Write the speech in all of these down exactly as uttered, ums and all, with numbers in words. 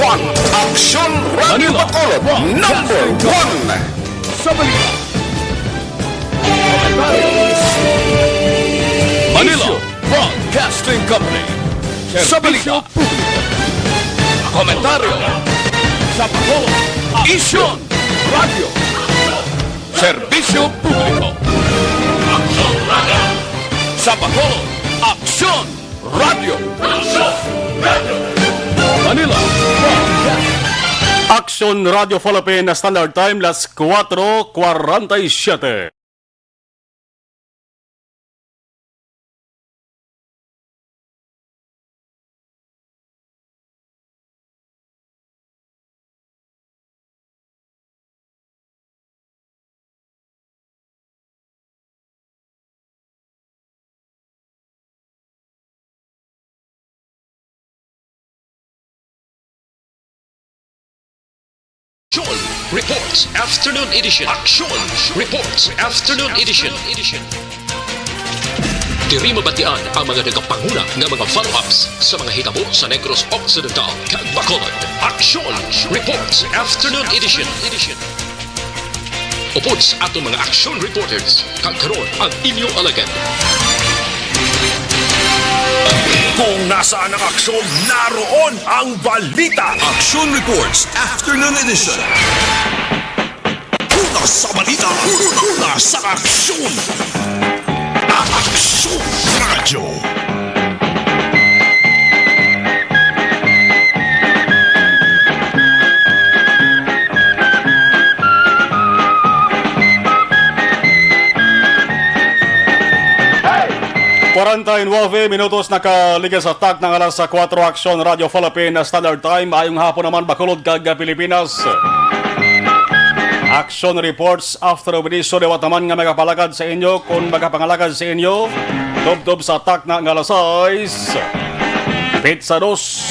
One, Aksyon Radio Manila. Bacolod, number one. Sa balita. Manila Broadcasting Company. Sa balita. Serbisyo publiko. Komentaryo. Sa Bacolod, Aksyon Radio. Serbisyo publiko. Sa Bacolod, Aksyon Radio. Manila. Aksyon Radio Philippine Standard Time, las cuatro cuarenta y siete. Aksyon Reports Afternoon Edition. Aksyon Reports Afternoon Edition. Diri mabatian ang mga nagapanguna nga mga follow-ups sa mga hitabo sa Negros Occidental kag Bacolod. Aksyon Reports Afternoon Edition. Upod sa aton mga aksyon reporters, kag karon ang inyo alagad. Kung nasaan ang aksyon, naroon ang balita. Action Reports Afternoon Edition. Una sa balita, una sa aksyon. Aksyon Radyo. Kwarenta y nuebe minutos nakaligid sa takna nga alas kuwatro, Aksyon Radio Philippine Standard Time. Ayong hapon naman, Bacolod kag Pilipinas. Action reports after of this. So, liwat naman nga magapalagad sa inyo, kung magapangalagad sa inyo, tubtob sa takna nga alas sais. Petsa dos,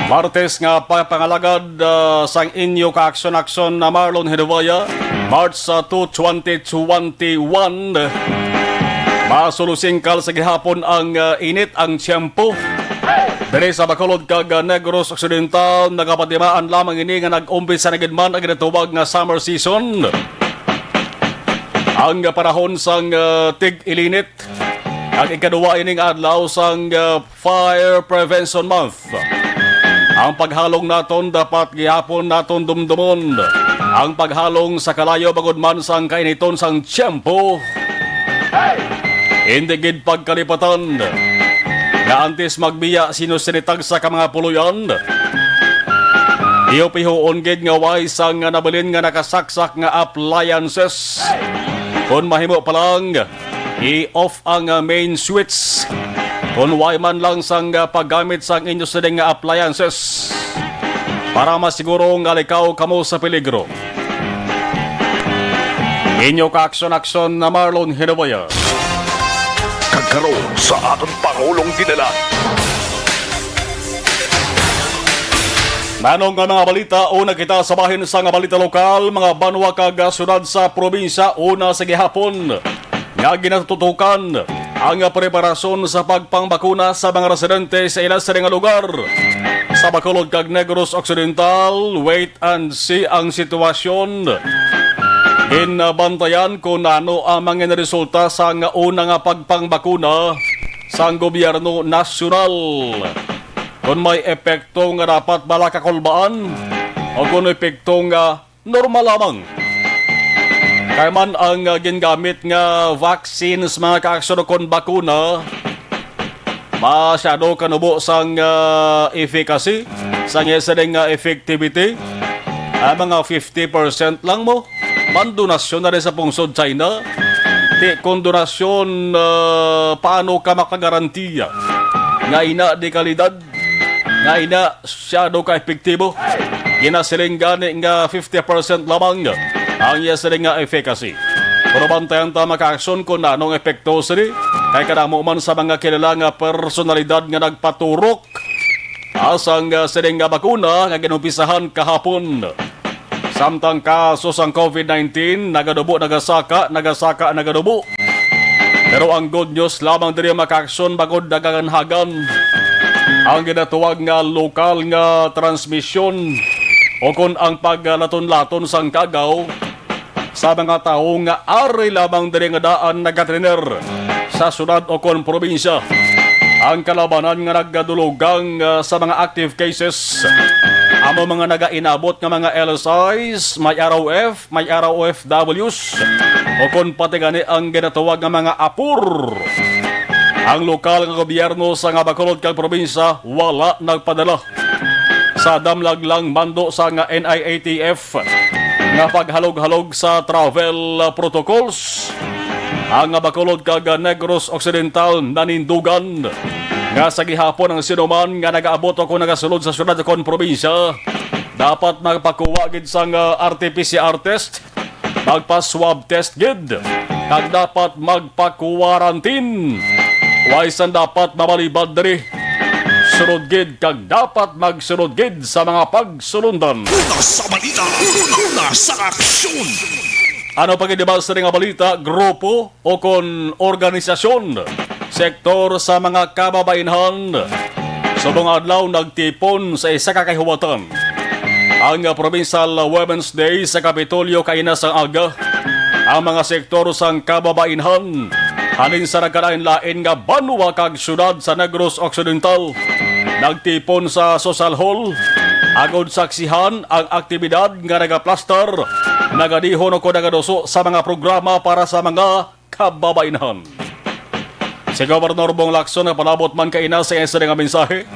Martes nga papangalagad, ah, sang inyo ka-aksyon-aksyon na Marlon Hinovaya, March sa two, twenty twenty-one. Masulusingkal sa gihapon ang, ah, init, ang tiyempo. Diri sa Bacolod kag, ah, Negros Occidental, nagapatimaan lamang ini nga nag-umpisa na gid man ang ginatawag nga summer season. Ang panahon sang, ah, tig-ilinit, ang ikaduwa ining adlaw sang, ah, Fire Prevention Month. Ang paghalong naton dapat gihapon naton dumdumon. Ang paghalong sa kalayo bangod man sang kainiton sang tiyempo, hindi gid pagkalipatan nga antes magbiya sino sini tagsa ka mga puloy-an, piho-pihoon gid nga way sang nabilin nga nakasaksak nga appliances. Kon mahimo pa lang, i-off ang, ah, main switch kon way man lang sang, ah, paggamit sang inyo sining nga appliances para masiguro nga likaw kamo sa peligro. Inyo ka-aksyon-aksyon na Marlon Hinovaya. Kag karon sa aton Pangulong Dinala. Nano nga mga balita, una kita sa bahin sa nga balita lokal, mga banwa kag, ah, syudad sa probinsya, una sa gihapon nga ginatutukan ang preparasyon sa pagpangbakuna sa mga residente sa ila sila nga lugar. Sa Bacolod kag Negros Occidental, wait and see ang sitwasyon. Ginbantayan kung ano ang mga resulta sa nga una nga pagpangbakuna sang gobyerno nasyonal. Kung may epekto nga dapat bala kakulbaan o kung epekto nga normal lamang. Kay man ang, ah, gingamit nga vaccines, mga kaaksyon, kon bakuna, masyado kanubo sang, ah, efficacy, sang iya sining nga effectivity, ah, mga fifty percent lang mo. Mandonasyon na rin sa pungsod China. Ti kon donasyon, ah, paano ka makagarantiya nga ina di kalidad? Nga ina, masyado ka epektibo. Ginasiling gani nga fifty percent lamang ang iya siling nga efficacy. Pero bantayan ta, mga kaaksyon, kung anong epekto sini kay kadamo man sa mga kilala nga personalidad nga nagpaturok asang, ah, sining nga bakuna nga ginumpisahan kahapon. Samtang kaso sang COVID nineteen nagadubo, nagasaka, nagasaka, nagadubo. Pero ang good news lamang diri, mga kaaksyon, bangod naganhagan Ang ginatawag nga lokal nga transmisyon o kon ang paglaton-laton sang kagaw sa mga tawo nga ari lamang diri nga daan nagatriner sa syudad o kon probinsya. Ang kalabanan nga nagadulogang, ah, sa mga active cases amo mga nagainabot nga mga L S Is, may R O F, may R O F Ws, o kon pati gani ang ginatawag nga mga apur. Ang lokal nga gobyerno sa nga Bacolod kag probinsya wala nagpadala sa damlag lang mando sa nga N I A T F nga paghalog-halog sa travel protocols. Ang Bacolod kag Negros Occidental nanindugan nga sa gihapon ang sinuman nga nagaabot o kon nagasulod sa syudad o kon probinsya dapat magpakuha gid sang, ah, R T P C R test, magpa-swab test gid, kag dapat magpa-quarantine. Way sang dapat mabalibad diri. Sunod gid kag dapat magsunod gid sa mga pagsulundan. Una sa balita, una sa aksyon. Ano pa gid ba sa nga balita? Grupo o kon organisasyon, sektor sa mga kababainhan, subong adlaw nagtipon sa isa ka kahiwatan. Ang, ah, Provincial Women's Day sa Kapitolyo kaina sang aga, ang mga sektor sang kababainhan halin sa nagkalain-lain nga banwa kag syudad sa Negros Occidental nagtipon sa Social Hall agod saksihan ang aktibidad nga nagaplastar, nagadihon o kon nagaduso sa mga programa para sa mga kababainhan. Si Gobernador Bong Lacson nagpalabot man kaina sa isa nga mensahe.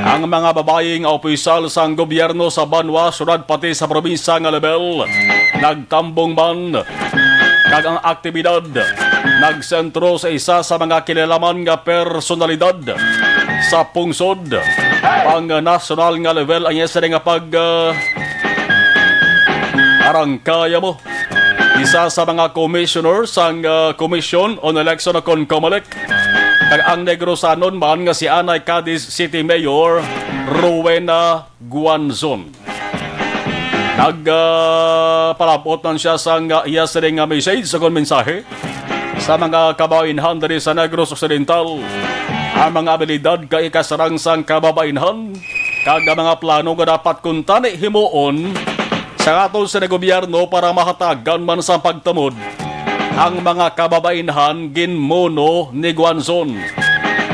Ang mga babayi nga opisyal sang gobyerno sa banwa, syudad, pati sa probinsya nga level nagtambong man, kag ang aktibidad nagsentro sa isa sa mga kilalaman nga personalidad sa pungsod. Pang nasyonal nga level ang iya sini nga pag, ah, arangkaya mo. Isa sa mga commissioner sang, ah, Commission on Election o kon COMELEC, kag ang Negrosanon man nga si anay Cadiz City Mayor Rowena Guanzon. Nag, ah, palabot man siya sang, ah, iya sining nga message o kon mensahe sa mga kababainhan diri sa Negros Occidental. Ang mga abilidad kag ikasarang sang kababainhan kag ang mga plano nga dapat kuntani himuon sa aton sa gobyerno para mahatagan man sang pagtamod ang mga kababainhan ginmuno ni Guanzon.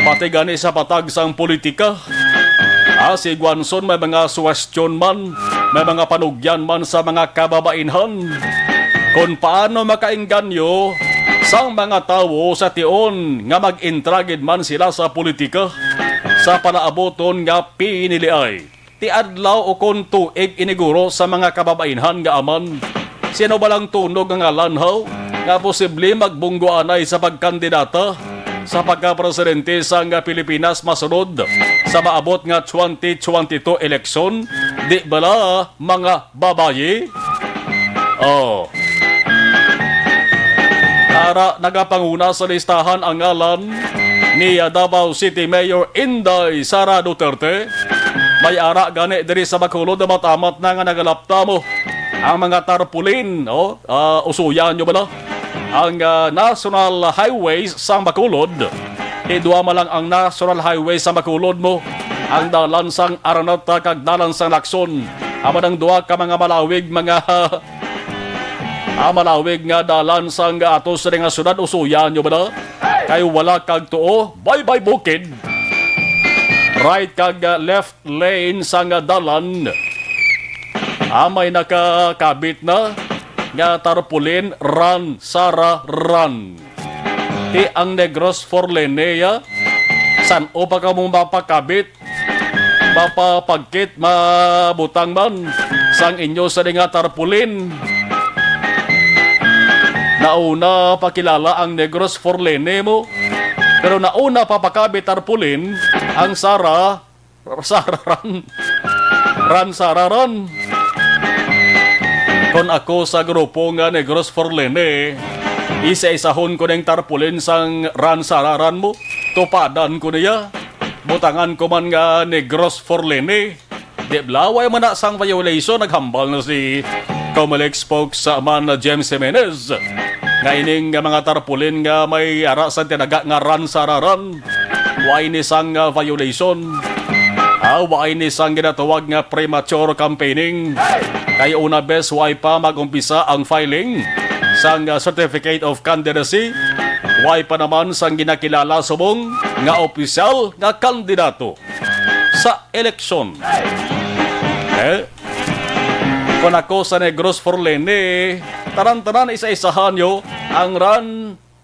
Pati gani sa patag sang politika, ah, si Guanzon may mga suwestyon man, may mga panugyan man sa mga kababainhan kon paano makaengganyo sang mga tawo sa tion nga mag-entra gid man sila sa politika sa palaabuton nga piniliay. Ti adlaw o kon tuig iniguro sa mga kababainhan nga aman. Sino ba lang tunog nga ngalan, haw, nga posible magbunggo anay sa pagkandidata sa pagkapresidente sang Pilipinas masunod sa maabot nga twenty twenty-two eleksyon? Di bala, mga babayi? Oh. Ara, nagapanguna sa listahan ang ngalan ni Davao City Mayor Inday Sara Duterte. May ara gani diri sa Bacolod, amat-amat na nga nagalapta mo ang mga tarpaulin, oh, ah, usuyan nyo bala ang, ah, National Highways sang Bacolod. Ti duha man lang ang National Highway sang Bacolod mo, ang dalan sang Araneta kag dalan sang Lacson. Amo nang duha ka mga malawig, mga, ah, malawig nga dalan sang ato sini nga syudad, usuyan nyo bala? Kay wala kag tuo, baybay bukid. Right kag, ah, left lane sang dalan. Ah, may nakakabit na nga tarpaulin, run, Sara, run. Ti ang Negros four lane, ya? San-o pa kamo mapakabit, mapapagkit, mabutang man sang inyo sini nga tarpaulin? Nauna pa kilala ang Negros four lane mo, pero nauna pa pakabit tarpaulin ang Sara, Sara, run. Run, Sara, run. Kon ako sa grupo nga Negros four lane, isa-isahon ko ning tarpaulin sang run, Sara, run mo. Tupadan ko niya. Butangan ko man nga Negros four lane. Di bala, way man na sang violation, naghambal na si COMELEC spokesman na James Jimenez nga ining nga mga tarpaulin nga may ara sa tinaga nga run, Sara, run. Wa ini sang, ah, violation. Ah, wa ini sang ginatawag nga premature campaigning. Kay una bes, wa pa mag-umpisa ang filing sang, ah, Certificate of Candidacy. Wa pa naman sang ginakilala subong nga opisyal nga kandidato sa eleksyon. Eh? Kung ako sa Negros for Leni, tanan-tanan isa-isahan nyo ang ran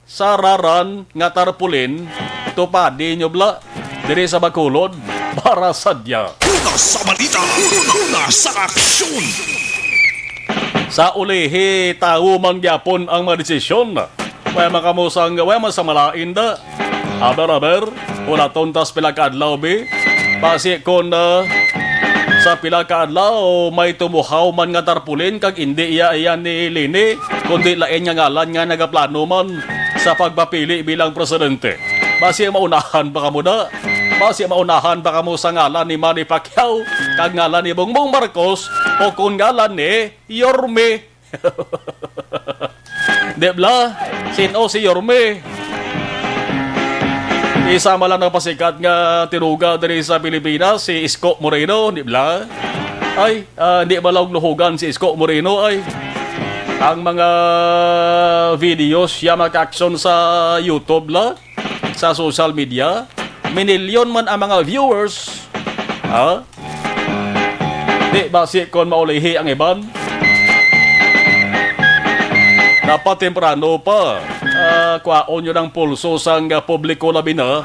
sa raran nga tarpaulin, tupadi nyo bla, diri sa Bacolod, para sadya. Una sa balita, una sa aksyon. Sa ulihi, tawo man gyapon ang mga desisyon. Way man kamo sang, way man sa malain da. Aber, aber, wala tontas pila ka adlaw, bi. Basi kon, ah, sa pila ka adlaw may tumuhaw man nga tarpaulin kag indi iya, iya ni Leni, kundi lain nga ngalan nga nagaplano man sa pagpapili bilang presidente. Basi maunahan pa kamo da. Basi maunahan pa kamo sa ngalan ni Manny Pacquiao kag ngalan ni Bongbong Marcos o kon ngalan ni Yorme. Di bla? Sin-o si Yorme? Isa man lang napasikat nga tinuga diri sa Pilipinas, si Isko Moreno, di bla? Ay, ah, di ba lang luhugan si Isko Moreno, ay? Ang mga videos siya maka-action sa YouTube la, sa social media, minilyon man ang mga viewers. Ha? Di basi kon maulihi ang iban? Dapat temprano pa, ah, kwaon yun ang pulso sang, ah, publiko, labi na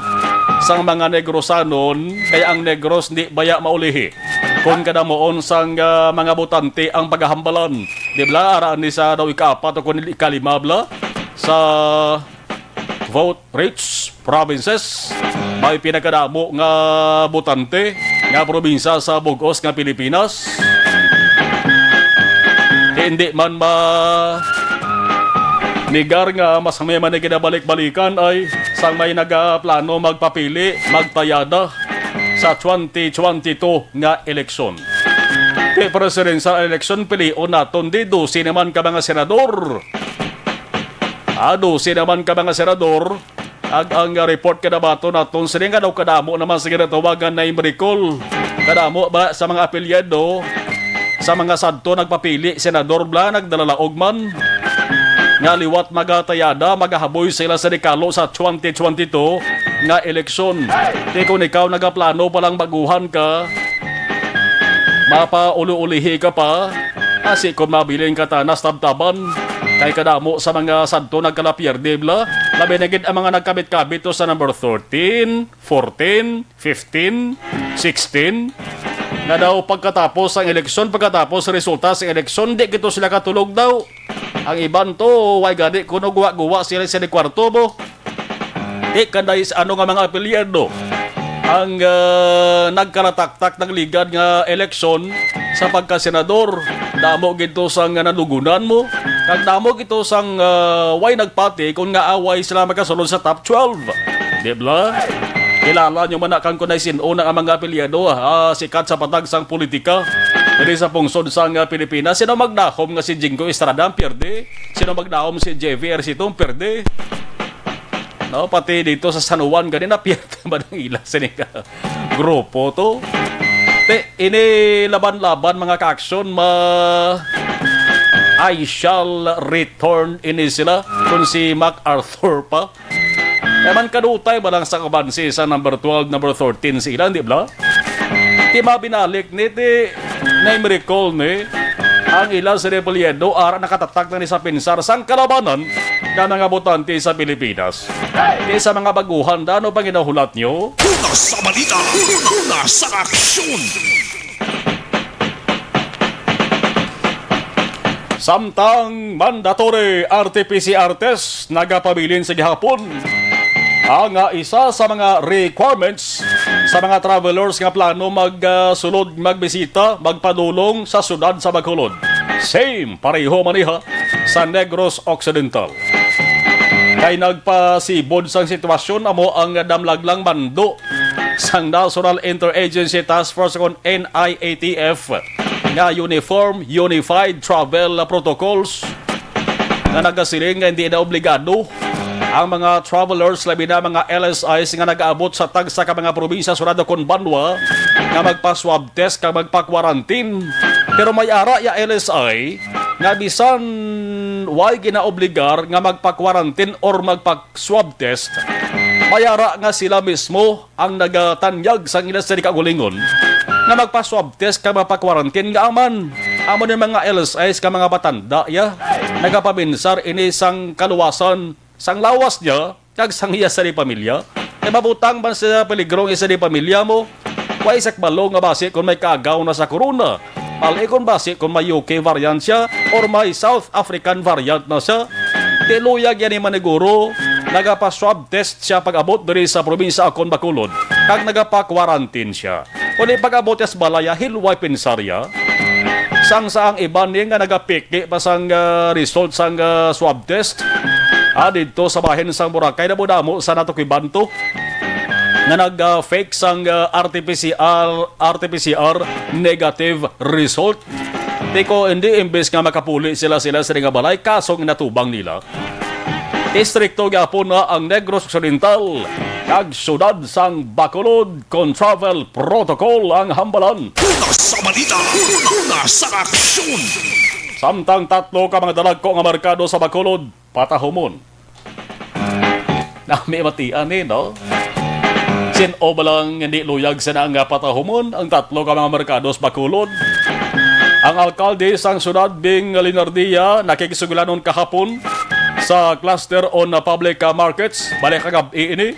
sang mga Negrosanon, kay ang Negros di baya maulihi kon kadamuon sang, ah, mga botante ang pagahambalan. Di bla, ara ni sa daw ikaapat o kun ikalima bla sa vote rich provinces, may pinakadamo nga botante nga probinsya sa bug-os nga Pilipinas. Hindi man ma nigar nga mas may man ginabalik-balikan ay sang may nagaplano magpapili, magtayada sa twenty twenty-two nga eleksyon. Kay presidential election, pilion naton di dose naman ka mga senador. Ah, dose naman ka mga senador. Ag ang, ah, report kadabaton naton sini nga daw kadamo naman sa ginatawagan na imrikol. Kadamo ba sa mga apelyido sa mga sadto nagpapili senador bla nagdalalaog man nga liwat magatayada, magahaboy sila sa dekalo sa twenty twenty-two nga eleksyon. Di kung ikaw nagaplano palang baguhan ka, mapauli-ulihi ka pa, asi kon mabilin ka tanas tabtaban. Kay kadamo sa mga sadto nagkalapierde bla, labi na gid ang mga nagkabit-kabit to sa number thirteen, fourteen, fifteen, sixteen, nga daw pagkatapos ang eleksyon, pagkatapos resulta sa eleksyon, di kito sila katulog daw. Ang iban to, way gani kuno guwa-guwa sila sa kwarto mo. Di kanday sa ano nga mga apelyido ang, ah, nagkalataktak ng ligad nga eleksyon sa pagkasenador. Damo gid to sang nalugunan mo. Kag damo gid to sang, ah, way nagpati kung nga away sila makasulod sa top twelve. Di bla? Kilala nyo man na kang kunay sin-o na ang mga apelyido, ah, sikat sa patag sang politika diri sa pungsod sang, ah, Pilipinas. Sino magdahom nga si Jinggoy Estrada ang pierde? Sino magdahom si J V Ejercito ang pierde? No, pati dito sa San Juan, ganina, pierde ba ng ila sini ka grupo to? Te, ini laban-laban, mga ka-aksyon, ma-, I shall return ini sila kung si MacArthur pa. Kaya man kadutay ba lang sa kabansi sa number twelve, number thirteen si ilan, di ba? Ti mabinalik ni ti na recall ni ang ila si Rebolledo, ara nakatatag na ni sa pinsar sang kalabanan nga mga botante sa Pilipinas. Ti sa mga baguhan, ano pang ginahulat nyo? Una sa balita, una sa aksyon. Samtang mandatory R T P C R test nagapabilin sa gihapon, ang, ah, isa sa mga requirements sa mga travelers nga plano mag, ah, sulod magbisita, magpadulong sa siyudad sa Bacolod. Same, pareho man iha sa Negros Occidental. Kay nagpasibod sang sitwasyon amo ang damlaglang mando sang National Interagency Task Force kon N I A T F nga Uniform Unified Travel Protocols nga nagasiling nga hindi na obligado ang mga travelers, labi na mga L S Is nga nagaabot sa tagsa ka mga probinsya, syudad, ukon banwa, nga magpa-swab test kag magpa-quarantine. Pero may ara ya L S I nga bisan way ginaobligar nga magpa-quarantine or magpa-swab test, may ara nga sila mismo ang nagatanyag sang ila sini kaugalingon nga magpa-swab test kag magpa-quarantine. Nga aman, amo ni mga L S Is ka mga batanda ya, nagapaminsar ini sang kaluwasan sang lawas niya kag sang iya sini pamilya. Kay mabutang man sa peligro ang isa ni pamilya mo. Way sa kabalo nga basi kon may kaagaw na sa corona, pal-i kon basi kon may U K variant siya or may South African variant na siya. Ti luyag yan ni maniguro, nagapa-swab test siya pag-abot diri sa probinsya akon Bacolod, kag nagapa-quarantine siya. Kundi pag-abot niya sa balay, ah, hilway pinsar ya. Sang sa ang iban ni nga nagapiki pa sang, ah, result sang, ah, swab test, ah, didto sa bahin sang Boracay, damo-damo sa natukiban to nga nag, ah, fake sang, ah, R T P C R, R T P C R negative result. Ti ko, hindi, imbes nga makapuli sila, sila sa nga balay, kaso ginatubang nila. Distrikto gyapon na ang Negros Occidental kag siyudad sang Bacolod kon travel protocol ang hambalan. Una sa balita, una sa aksyon. Samtang tatlo ka mga dalagko nga merkado sa Bacolod patahumon. Nami matian ni, no? Sin-o ba lang hindi luyag sa nga patahumon ang tatlo ka mga merkado sa Bacolod? Ang alkalde sang siyudad, Bing Linardia, nakigsugilanon kahapon sa Cluster on Public Markets, balik kagab-i ini,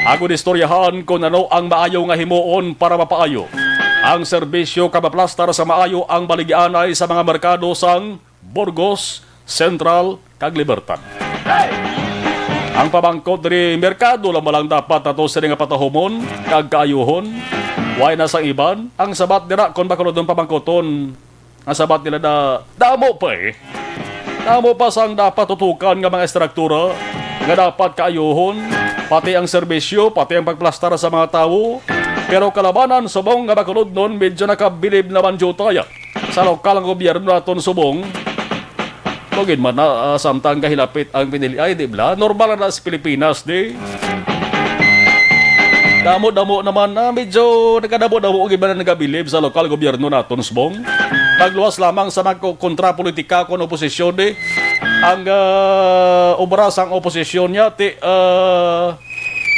agod istoryahan kung ano ang maayo nga himuon para mapaayo ang serbisyo kag maplastar sa maayo ang baligyaanay sa mga merkado sang Burgos, Central, kag Libertad. Ang pamangkot diri, merkado lang ba lang dapat nato sini nga patahumon kag kaayuhon? Way na sang iban? Ang sabat dira, kon Bacolodon pamangkoton, ang sabat nila na damo pa, eh. Damo pa sang dapat tutukan nga mga estruktura nga dapat kaayuhon, pati ang serbisyo, pati ang pagplastar sa mga tawo. Pero kalabanan, subong nga Bacolodnon, medyo nakabilib naman diutaya sa lokal nga gobyerno naton subong. Kung gid man na, ah, samtang gahilapit ang pinili, ay, di bala? Normal na sa Pilipinas, di. Damo-damo naman, ah, medyo nagkadamo-damo gid man na nagabilib sa lokal gobyerno naton subong. Pagluwas lamang sa mga ko-, kontra politika kon oposisyon, di. Ang, ah, obra sang oposisyon niya, ti, ah,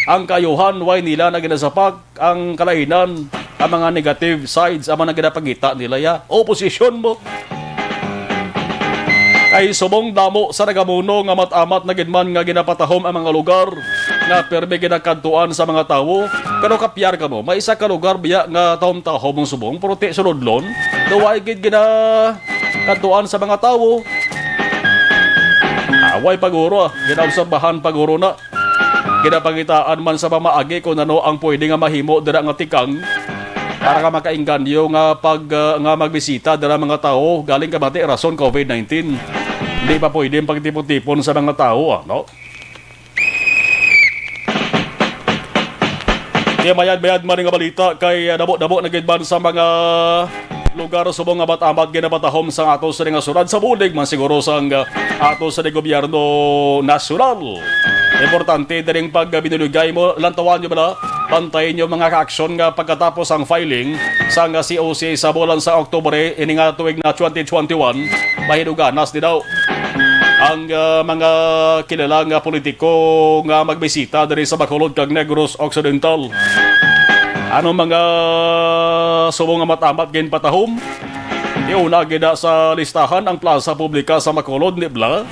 ang kaayuhan, way nila na ginasapak ang kalainan, ang mga negative sides, ang mga ginapangita nila, ya. Oposisyon mo. Kay subong damo sa nagamuno nga mat-amat na gid man nga ginapatahom ang mga lugar nga pirmi ginakadtuan sa mga tawo. Pero kapyar kamo, may isa ka lugar biya nga tahom-tahom ang subong, pero ti sulodlon, daw way gid ginakadtuan sa mga tawo. Away paguro, ah. Ginaobserbahan paguro na. Ginapangitaan man sa pamaagi kung ano ang pwede nga mahimo dira nga tikang para nga makainganyo nga pag, ah, nga magbisita dira mga tawo galing kabati rason covid nineteen. Hindi pa pwede ang pagtipon-tipon sa mga tawo, ah, no? Kaya mayad-mayad man nga balita kay, ah, damo-damo na gid man sa mga lugar subong nga amat-amat ginapatahom sa ato sa nga syudad, sa bulig man siguro sang, ah, ato sa gobyerno nasyonal. Importante diring pag, ah, binulugay mo, lantawan nyo bala, bantayan nyo mga kaaksyon nga pagkatapos ang filing sang, ah, C O C sa bulan sa Oktubre ini nga tuig na twenty twenty-one, mahinuganas di daw ang, ah, mga kilala nga politiko nga magbisita diri sa Bacolod kag Negros Occidental. Ano mga subong nga amat-amat ginpatahom? Iuna gid na sa listahan ang plaza publika sa Bacolod, di bala?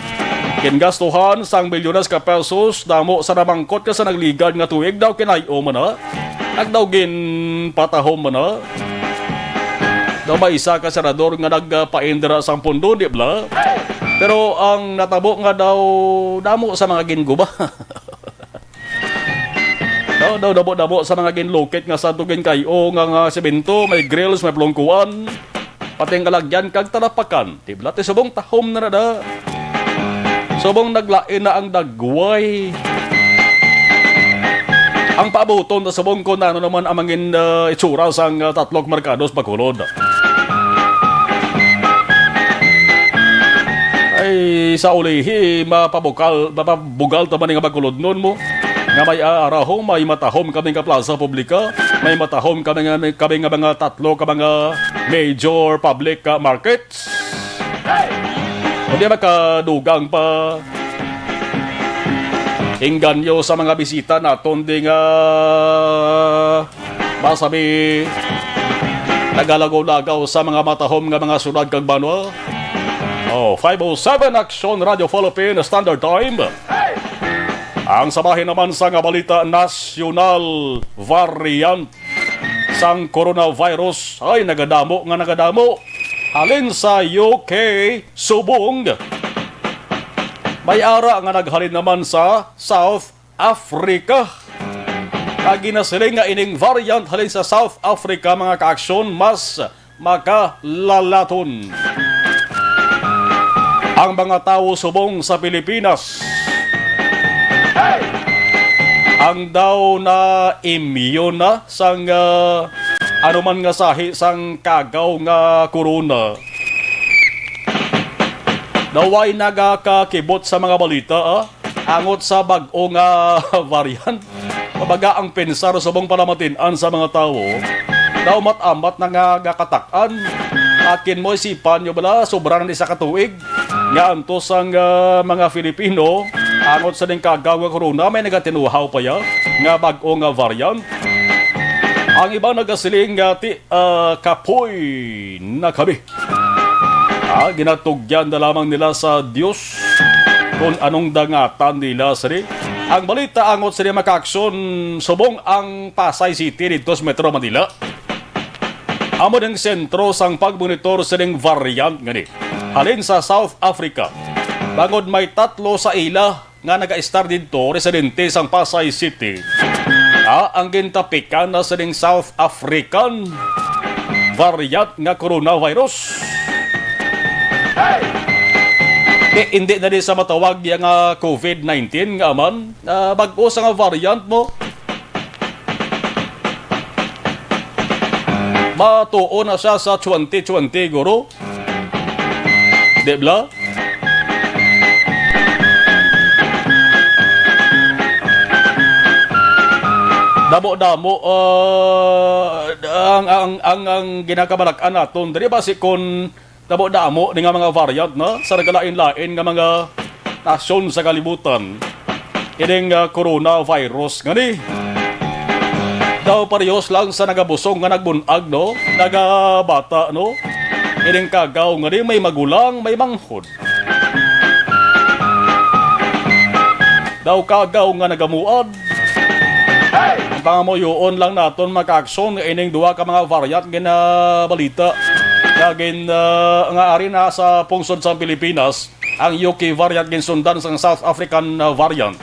Gingastuhan sang milyones ka pesos, damo sa namangkot ka sa nagligad nga tuig daw kinay-o man na. Nagdaw ginpatahom man na. Daw may isa ka senador nga nagpaindra sang pondo, di bala? Pero ang natabo nga daw damo sa mga ginguba. Daw, daw damo-damo sa mga ginlukit nga sa tugin kay o nga, nga semento, may grills, may plungkuan, pati ang kalagyan kag talapakan. Di bala ti subong tahom na na da. Subong naglain na ang dagway. Ang paabuton ta subong kung ano naman ang mangin, ah, itsura sang, ah, tatlok merkados Bacolod. Ay, Sa ulihi, mapabukal, mapabugal ta man nga magkulodnon mo. Nga may aarahom, may matahom kami nga plaza publika, may matahom kami nga, kami nga mga tatlo ka mga major public, ah, markets. Hindi makadugang pa. Inganyo sa mga bisita naton di nga masabi nagalagaw-lagaw sa mga matahom nga mga syudad kag banwa. Oh, five oh seven Action Radio Philippine Standard Time. Ang sabahin naman sa nga balita, nasyonal variant sang coronavirus ay nagadamo nga nagadamo. Halin sa U K, subong may ara nga naghalin naman sa South Africa. Kag ginasiling nga ining variant halin sa South Africa, mga kaaksyon, mas makalalaton ang mga tawo subong sa Pilipinas. Ang daw na immune na sang, ah, anuman nga sahi sang kagaw nga corona. Daw way nagakakibot sa mga balita, ah, angot sa bag-o nga variant. Mabaga ang pensar subong palamatin-an sa mga tawo. Daw mat-amat na nga gakatak-an. Akin mo isipan nyo bala, sobra na ni sa katuig nga antos ang, ah, mga Filipino angot sa ning kagaw nga corona, may nagatinuhaw pa ya nga bag-o nga variant. Ang iba nagasiling nga ti, ah, kapoy na kami. Ah, ginatugyan na lamang nila sa Dios kung anong dangatan nila sini. Ang balita angot sini, mga kaaksyon, subong ang Pasay City didto sa Metro Manila amo ang sentro sang pagmonitor sining variant ngani halin sa South Africa, bangod may tatlo sa ila nga nagaistar didto, residente sang Pasay City, ah, ang gintapikan na sining South African variant nga coronavirus. Di, hindi na di sa matawag ya nga covid nineteen nga man, ah, bag-o sa nga variant mo. Matuo na siya sa twenty twenty, guro. Di bala? Damo-damo, ah, ang, ang, ang, ang ginakabalak-an naton diri, basi kon damo-damo ni nga mga variant na sa nagalain-lain nga mga nasyon sa kalibutan. Ining, ah, coronavirus ngani. Daw parehos lang sa nagabusong nga nagbun-ag, no? Nagabata, no? Ining kagaw ngani may magulang, may manghod. Daw kagaw nga nagamuad. Ang pangamuyoon lang naton, mga kaaksyon, nga ining duha ka mga variant ginabalita nga gin, ah, nga ari na sa pungsod sa Pilipinas, ang U K variant ginsundan sang South African, ah, variant.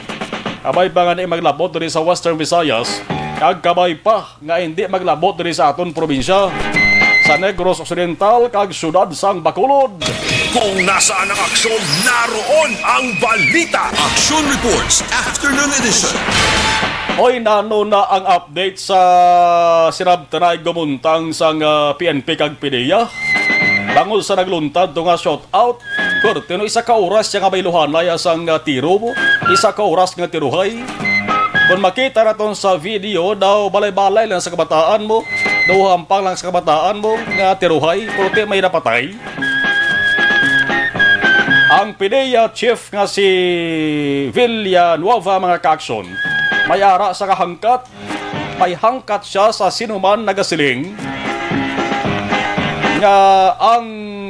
Kabay pa nga ni maglabot diri sa Western Visayas, kag kabay pa nga hindi maglabot diri sa aton probinsya, sa Negros Occidental kag siyudad sang Bacolod. Kung nasaan ang aksyon, naroon ang balita. Action Reports, Afternoon Edition. Oy, nano na ang update sa sinabtanay gumuntang sang, ah, P N P kag PDEA? Bangod sa nagluntad to nga shout out, perti no, isa ka oras siya nga bayluhanay sang, ah, tiro mo, isa ka oras nga tiruhay. Kung makita naton sa video, daw balay-balay lang sa kabataan mo, daw hampang lang sa kabataan mo nga tiruhay, perti may napatay. Ang PDEA chief nga si Villanueva, mga kaaksyon, may ara sa kahangkat, may hangkat siya sa sinuman nagasiling nga ang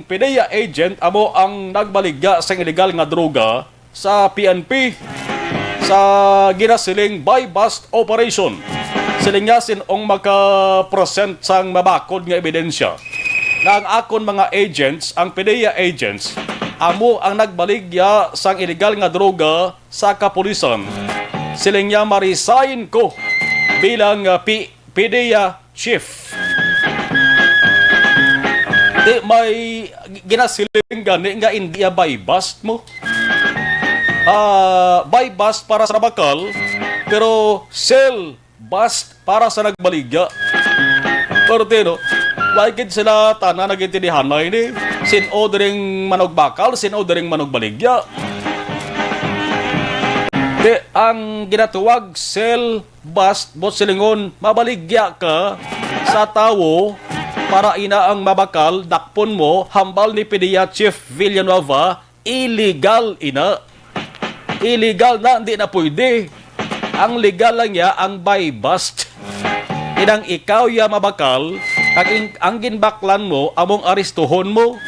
PDEA agent amo ang nagbaligya sang iligal nga droga sa P N P sa ginasiling buy-bust operation. Siling niya, sin-ong maka-present sang mabakod nga ebidensya nga ang akon mga agents, ang PDEA agents, amo ang nagbaligya sang iligal nga droga sa kapulisan. Siling niya, ma-resign ko bilang, ah, P-, PDEA chief. Di may ginasiling gani nga hindi ya buy-bust mo. Ah, buy-bust para sa nabakal, pero sell-bust para sa nagbaligya. Perti, no? Wala gid sila tanan nagintindihan na ini. Sin-o diring manugbakal, sin-o diring manugbaligya. Di, ang ginatuwag cell bust, buot silingon, mabaligya ka sa tawo para ina ang mabakal, dakpon mo, hambal ni PDEA Chief Villanueva, illegal ina. Illegal na, hindi na pwede. Ang legal lang niya ang buy bust. Inang ikaw ya mabakal, kag in-, ang ginbaklan mo, among aristuhon mo.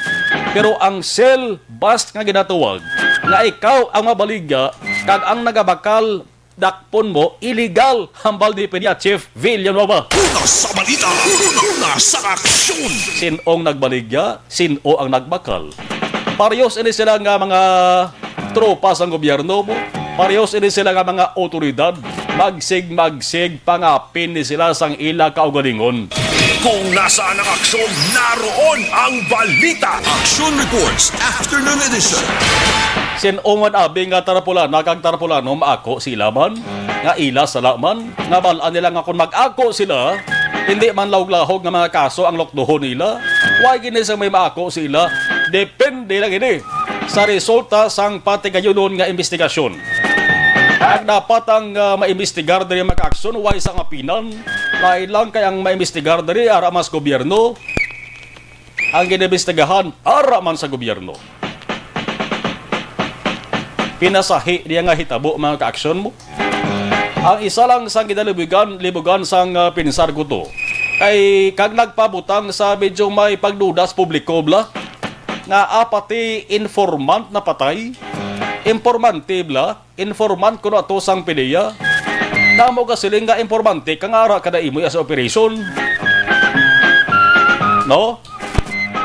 Pero ang cell bust nga ginatuwag, nga ikaw ang mabaligya, kag ang nagabakal, dakpon mo, illegal, hambal ni PDEA Chief Villanueva. Una sa balita, una sa aksyon. Sin-ong nagbaligya, sin-o ang nagbakal. Parehas ini sila nga mga tropa sang gobyerno mo. Parehas ini sila nga mga otoridad. Magsig-magsig, pangapin ni sila sang ila kaugalingon. Kung nasaan ang aksyon, naroon ang balita. Aksyon Reports, Afternoon Edition. Sin-o man abi nga tarapulana kag tarapulano maako sila man, nga ila sala man, nga bal-an nila nga kon mag-ako sila, hindi man lahog-lahog nga mga kaso ang lukdohon nila, wala gid ni sa may maako sila. Depende lang ini sa resulta sang patigayunon nga imbestigasyon. Ang dapat ang, ah, maimbestigar diri, mga kaaksyon, way sang apinan. Lain lang kay ang maimbestigar diri ara man sa gobyerno, ang ginimbestigahan ara man sa gobyerno. Pinasahi niya nga hitabo, mga kaaksyon mo. Ang isa lang sang ginalibugan, libugan sang, ah, pinsar ko to, kay kag nagpabutang sa medyo may pagduda sa publiko, bla, nga apati informant na patay, informante, bla, informant kuno ato sang PDEA. Namo ka siling nga informante ka nga ara ka na imo sa operation. No?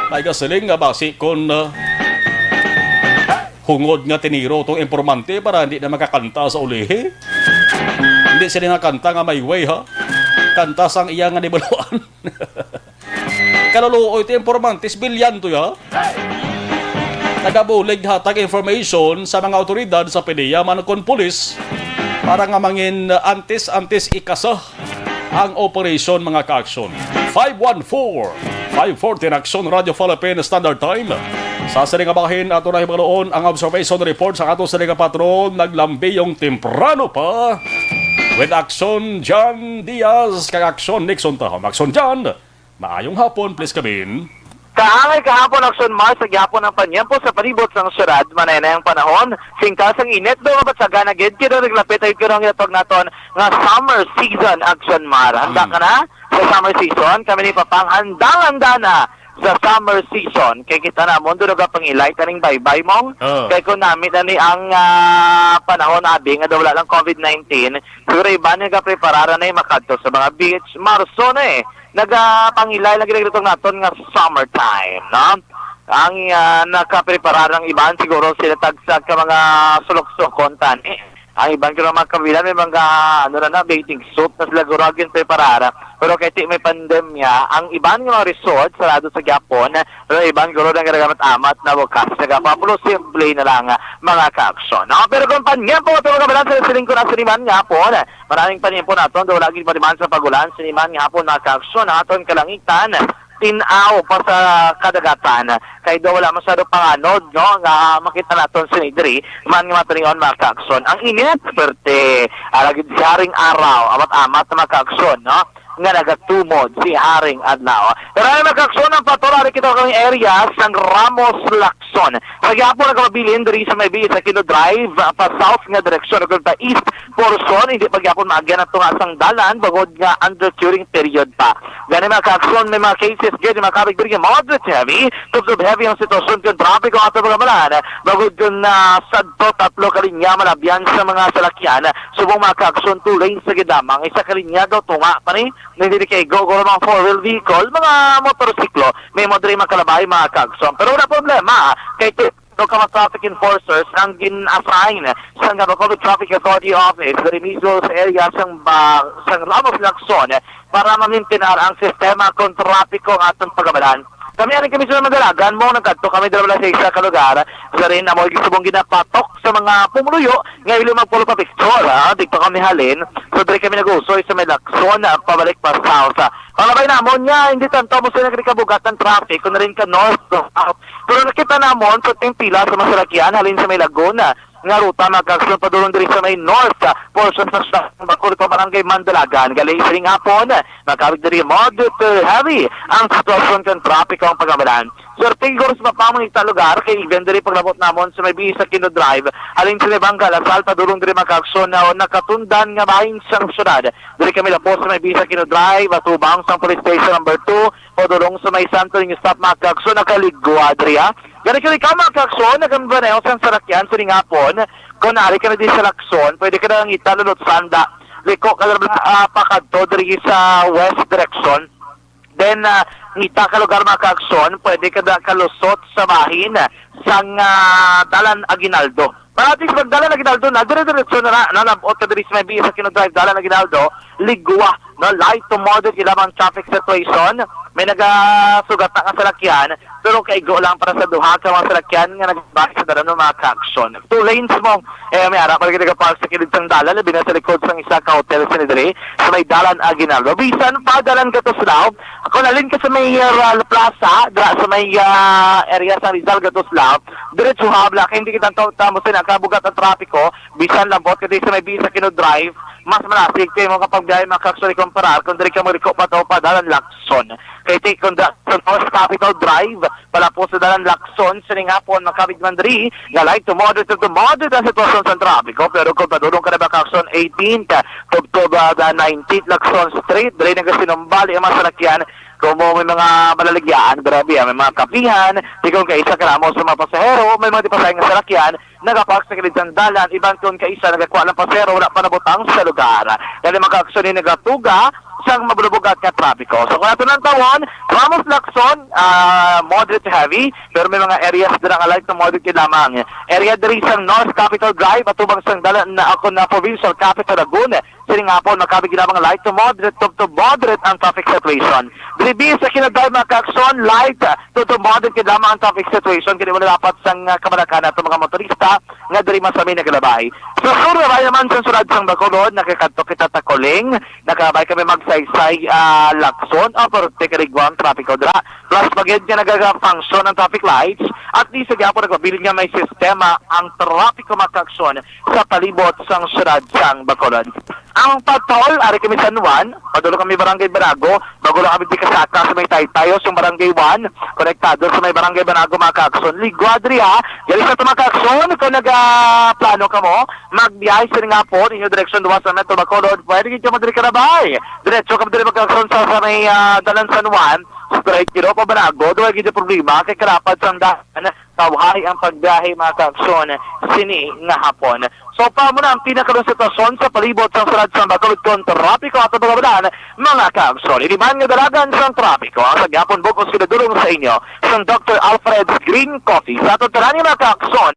May ka siling nga basi kon, ah, hungod nga tiniro tong informante para hindi na makakanta sa ulihi. Hindi sila nga kanta nga may way, ha? Kanta sang iya nga nibaluan. Kaluluoy ti informante, civilian to, ya. Nagabulig hatag information sa mga awtoridad sa PDEA man kon pulis para nga mangin antes-antes ikasa ang operasyon, mga kaaksyon. Five one four, five fourteen Aksyon Radio Philippine Standard Time. Sa sini nga bahin, ato na hibaluon ang observation report sa ato sini nga patron, naglambiyong temprano pa. With Aksyon John Diaz, kag Aksyon Nixon Tahom. Aksyon John, maayong hapon, please come in. Kaangay kahapon, Aksyon Mars, sa gihapon ang panyempo sa palibot sang syudad. Manay na ang panahon, singkal sang init, do mabatsagan na gid, kaya naglapit ay kaya ang ginatawag naton nga summer season, Aksyon Mar. Handa Mm. ka na sa summer season? Kami ni Papang, handang-handa na sa summer season. Kay kita na mo, doon nagapangilay kaning baybay mong. Oh. Kay kung nami na ni ang, ah, panahon, abi, nga daw wala lang covid nineteen, siguro iba nagapreparar na yung makadto sa mga beach. Marso na eh. Nagapangilay lang ginagritong naton nga summertime, no? Ang, ah, nakapreparar ang iban, siguro sila tagsa ka mga sulok-sulok, tani. Ang iban ka mga kabilan, may mga, ano na na, bathing suit na sila guro ang ginpreparar. Pero kay ti may pandemya, ang iban nga mga resort, sarado sa gyapon, pero iban guro nang ginagamit amat na bukas. Nagapapalo simple na lang, ah, mga kaaksyon. No? Pero kung panyempo, ito mga kabilan, sa siling ko na siniman nga po, maraming panyempo naton, daw lagi pa naman sa pagulan, siniman nga hapon, mga kaaksyon, aton kalangitan, tinaw pa sa kadagatan. Kay daw wala masyado panganod, no, nga makita naton sinidri, man nga matulingon, mga kaaksyon. Ang init, perte, alagid si Haring Araw, amat-amat na mga kaaksyon, no, nga nagatumod si Haring Adlaw. Pero ano, mga kaaksyon, ang patuloy kita kang area sang Ramos Lacson. Sa gihapon nagkapabilin diri sa may Bihis Aquino Drive, ah, pa south nga direksyon, ug pa east portion, hindi pa gyapon maagyan ang tunga sang dalan, bangod nga under curing period pa. Gani, mga kaaksyon, may mga cases gid, mga kabig-big, moderate heavy, tubtob heavy ang sitwasyon kung trapiko ato mga malan. Bangod kung, ah, sadto tatlo ka linya malabyan sa mga salakyan, subong, mga kaaksyon, two lanes sa gid lamang, isa ka linya daw tunga pa ni, hindi kay go, go mga four-wheel vehicle, mga motorsiklo, may mo diri makalabay, mga kaaksyon. Pero wala problema, kay ti-, no, ka mga traffic enforcers ang gin-assign sa Nabacolod Traffic Authority Office diri mismo sa area sang ba-, sang Ramos Lacson para mamintinar ang sistema kung trapiko ang aton pagamalan. Kami, halin kami sa Madalagan, mo nagkadto kami dira sa isa ka lugar. Sa rin, amo, subong ginapatok sa mga pumuluyo nga ilo magpulo pa picture, ha? Dito kami halin. So, diri kami nag-usoy sa may Lacson, ah, pabalik pa south. Panglabay namon nga, hindi tanto mo sila nagkakabugat ng traffic, kung rin ka north to south. Pero nakita namon, puting pila sa mga salakyan, halin sa may Laguna, nga ruta, mga kaagsoon, padulong diri sa may north, ah, portion sa San Bacolod, Barangay Mandalagan. Gali sining hapon, makawig diri moderate to heavy ang sitwasyon kang trapiko ang pagamalan. Sir, tigor sa mapamangita lugar, kay even diri paglabot namon sa may Bisa Kino Drive, halin sa may Bangka Lasal, padulong diri, mga kaagsoon, na nakatundan nga bahin sang syudad. Diri kami lapos sa may Bisa Kino Drive, atubang sang Police Station number two, padulong sa may Santo Niño stop, mga kaagsoon, nakaligwa diri, ha. Gani kini ka, mga kaagsoon, nagamaneho sang salakyan sining hapon. Kung naari ka na di sa Lacson, pwede ka na ngita lulot sanda. Liko ka na, ah, pakadto diri sa west direction. Then, ah, ngita ka lugar, mga kaagsoon, pwede ka na kalusot sa bahin sang, ah, Dalan Aguinaldo. Parati sa Dalan Aguinaldo na, dire-diretso na, na, nalabot ka diri sa may Bisa Kino Drive, Dalan Aguinaldo, ligwa, no, light to moderate lamang traffic situation. May nagasugat na nga salakyan, pero kaigo lang para sa duha ka mga salakyan nga nagbalik sa dalan, mga kaagsoon. Two lanes mo, eh, may ara pa lagi nagapark sa kilid sang dalan, labi na sa likod sang isa ka hotel sa diri, sa may Dalan Aguinaldo. Bisan pa Dalan Gatuslao, kung halin ka sa may, uh, plaza, dira sa may, uh, area sa Rizal Gatuslao, diretso habla, kay hindi kita tamo sa nakabugat ang trapiko, bisan lambot ka di sa may Bisa Kino Drive, mas malasig kay mo kapag biyahe, mga kaagsoon, ikumparar kung diri ka magliko pa to pa Dalan Lacson. Kay take on the sa North Capitol Drive, palapos sa Dalan Lacson, sining hapon, makabig man diri nga light to moderate to moderate ang sitwasyon sa trapiko. Pero kung padulong ka na ba, kaagsoon, eighteenth, tubtob, ah, the nineteenth Lacson Street, diri nagasinumbali ang mga salakyan. Kung mo may mga malaligyaan, grabe, ah, may mga kapihan, di kung kaisa ka ramo sa mga pasahero, may mga di pasahero nga salakyan, nagapark sa kilid sang dalan, iban kon kaisa nagakuha lang pasero, wala pa nabutang sa lugar. Kani, mga kaagsoon, nagatuga sang mabulubugat nga trapiko. So, kung ato nang tawon, Ramos Lacson, ah, moderate to heavy, pero may mga areas dira nga light to moderate gid lamang. Area diri sa North Capitol Drive, atubang sang dalan na ako na Provincial Capital Lagun, sining hapon, makabig lamang light to moderate, to, to moderate ang traffic situation. Diri sa Kino Drive, mga kaagsoon, light, ah, to, to moderate gid lamang ang traffic situation. Kini wala dapat sang, ah, kabalaka nato mga motorista nga diri masami nagalabay. Sa sur nga bahin naman sa syudad sang Bacolod, nakakadto kita Taculing, nakabay kami Magsaysay, ah, Lacson, o Porte Cariguan, trapiko dira. Plus, pagid nga nagaga-function ang traffic lights, at least, sa gihapon nagpabilin nga may sistema ang trapiko, mga kaagsoon, sa palibot sang syudad sang Bacolod. Ang patrol, ari kami San Juan, padulong kami Barangay Banago, bago lang kami di kasaka sa may Taytay, sa Barangay one, konektado sa may Barangay Banago, mga kaagsoon. Ligwa diri, ha. Diri sa mga kaagsoon, kung nagaplano ka mo, magbiyahe sining hapon, inyo direksyon duwa sa Metro Bacolod, pwede gid ka madiri karabay. Diretso ka madiri, mga kaagsoon, sa, sa may, ah, Dalan San Juan, straight gid pa Banago, duwa gid yung problema, kay kalapad sang daan, Kawhay ang pagbiyahe, mga kaagsoon, sini nga hapon. So, pa mo na ang pinakalong sitwasyon sa palibot sang syudad sang Bacolod kon trapiko at mga balaan, mga kaagsoon. Ini man nga dalagan sang trapiko ang sa gihapon bug-os ginadulong sa inyo sang Doctor Alfred's Green Coffee. Sa aton tanan, mga kaagsoon,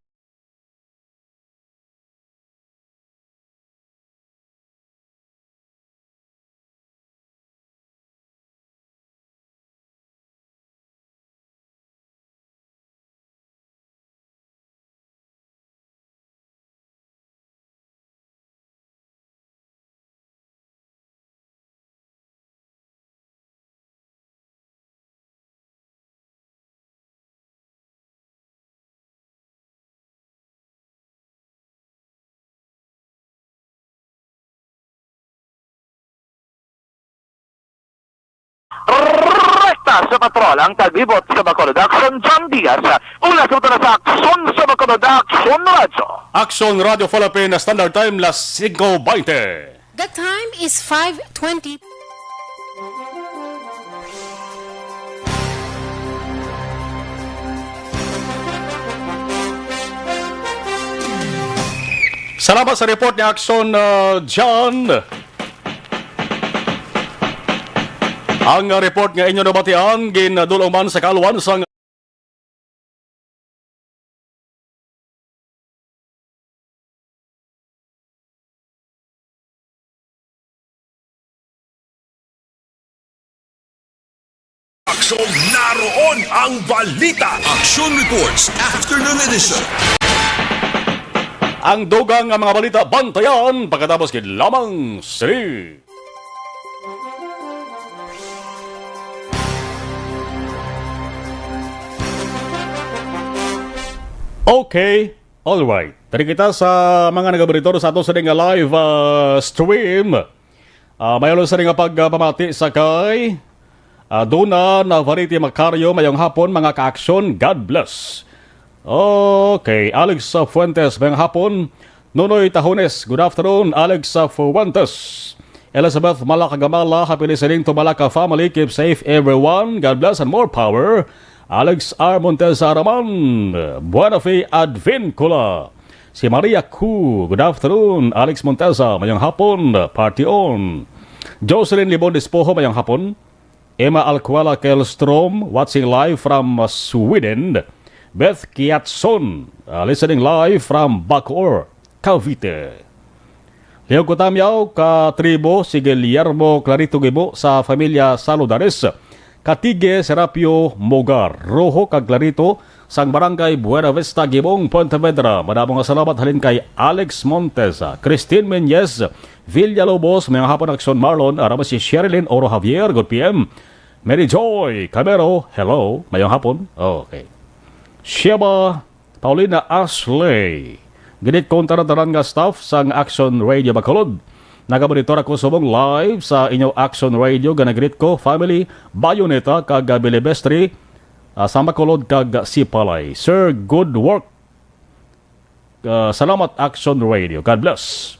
Rekta sa patrol ang taglibot sa Bacolod. Aksyon, John Diaz. Una sa utang sa Aksyon sa Bacolod, Aksyon Radyo. Aksyon Radyo Philippine Standard Time, las singko baynte. The time is five twenty. Salamat sa report ni Aksyon, uh, John. Ang, uh, report nga inyo nabatian, ginadulong man sa kaluan sang Aksyon naroon. Ang balita, Action Reports, Afternoon Edition. Ang dugang nga mga balita, bantayan pagkatapos gid lamang sini. Okay, all right. Diri kita sa mga nagabonitor sa ato sa nga live, ah, stream. Ah, may ulo sa nga pagpamati sa kay, ah, Duna Navarrete Macario, mayong hapon, mga ka-aksyon. God bless. Okay, Alex, ah, Fuentes, mayong hapon. Nonoy Tahones, good afternoon, Alex, ah, Fuentes. Elizabeth Malaka Gamala, happy listening to Malaka family. Keep safe, everyone. God bless and more power. Alex R. Montesa Araman, Buena Fe Advincula. Si Maria Ku, good afternoon. Alex Montesa, mayong hapon, party on. Jocelyn Libon Despojo, mayong hapon. Emma Alcuala Kelstrom, watching live from, uh, Sweden. Beth Kiatson, uh, listening live from Bacoor, Cavite. Lihog ko tamyaw ka tribo si Guillermo Clarito Gibo sa familia Saludares, Katigue, Serapio, Mogar, Rojo kag Clarito sang Barangay Buena Vista, Gibong, Pontevedra. Madamo nga salamat halin kay Alex Montesa, Christine Menyes, Villalobos, mayong hapon, Action Marlon, araman si Sherilyn Oro Javier, good P M. Mary Joy Camero, hello, mayong hapon. Okay. Sheba Paulina Ashley. Greet ko ang tanan-tanan nga staff sang Action Radio Bacolod. Nagamonitor ako subong live sa inyo Action Radio. Gana-greet ko family Bayoneta kag, ah, Bilibestre, ah, sa Bacolod kag Sipalay. Sir, good work. Ah, salamat, Action Radio. God bless.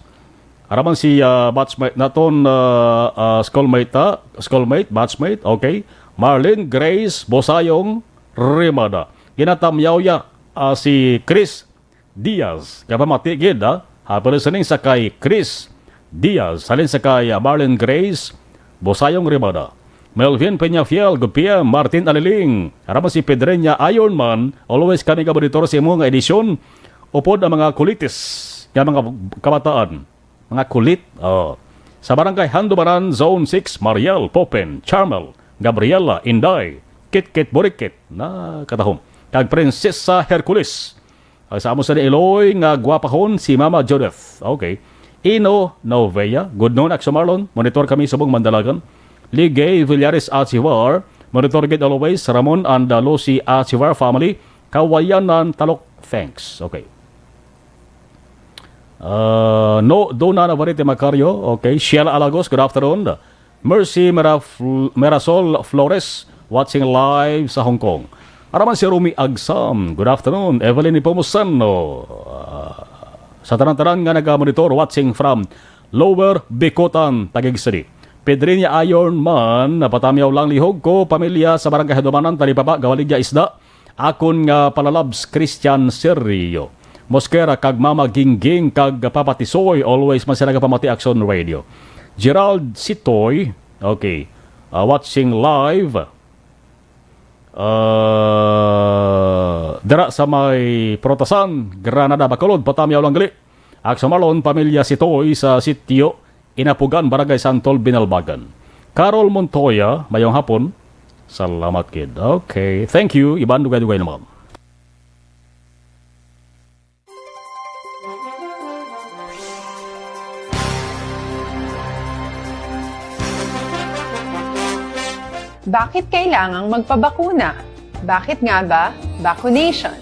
Araman si, ah, batchmate naton, ah, ah, schoolmate ta, schoolmate, batchmate, okay. Marlene Grace Bosayong Rimada. Ginatamyaw ya, ah, si Chris Diaz. Kapamati gid, ah. Happy listening sa kay Chris Diaz. Halin sa kay, ah, Marlene Grace Bosayong Rimada. Melvin Peñafiel, good P M. Martin Aliling. Araman si Pedreña Ironman. Always kami kabonitor sa imo nga edisyon. Upod ang mga kulitis nga mga kabataan. Mga kulit. Oh. Sa Barangay Handumanan, Zone six, Mariel, Popen, Charmel, Gabriela, Inday, Kitkit, Burikit, na katahom. Kag Prinsesa Hercules. Ang sa amo sa Iloy nga gwapahon, si Mama Judith. Okay. Ino Novea, good noon, Action Marlon. Monitor kami subong Mandalagan. Ligay Villares Achivar. Monitor gid always, Ramon and, uh, Lucy Achivar family. Kawayanan, Talok. Thanks. Okay. Uh, no, Dona Navarrete Macario. Okay. Sheila Alagos, good afternoon. Mercy Mera-, Merasol Flores, watching live sa Hong Kong. Araman si Rumi Agsam, good afternoon. Evelyn Nepomuceno, ah, sa tanan-tanan nga naga-monitor, watching from Lower Bicutan, Taguig City. Pedriña Iron Man, napatamyaw lang, lihog ko, pamilya sa Barangay Hadumanan, Talipapa, Gawaligya, Isda. Akon nga palalabs, Christian Serio Mosquera kag Mama Gingging kag Papa Tisoy, always man sila gapamati Action Radio. Gerald Sitoy, okay, ah, watching live. Ah, dira sa may Protasan, Granada, Bacolod, patamyaw lang gali. Action Marlon, pamilya Sitoy sa sitio Inapugan, Barangay Santol, Binalbagan. Carol Montoya, mayong hapon. Salamat gid. Okay, thank you. Iban dugay-dugay naman. Bakit kailangang magpabakuna? Bakit nga ba vaccination?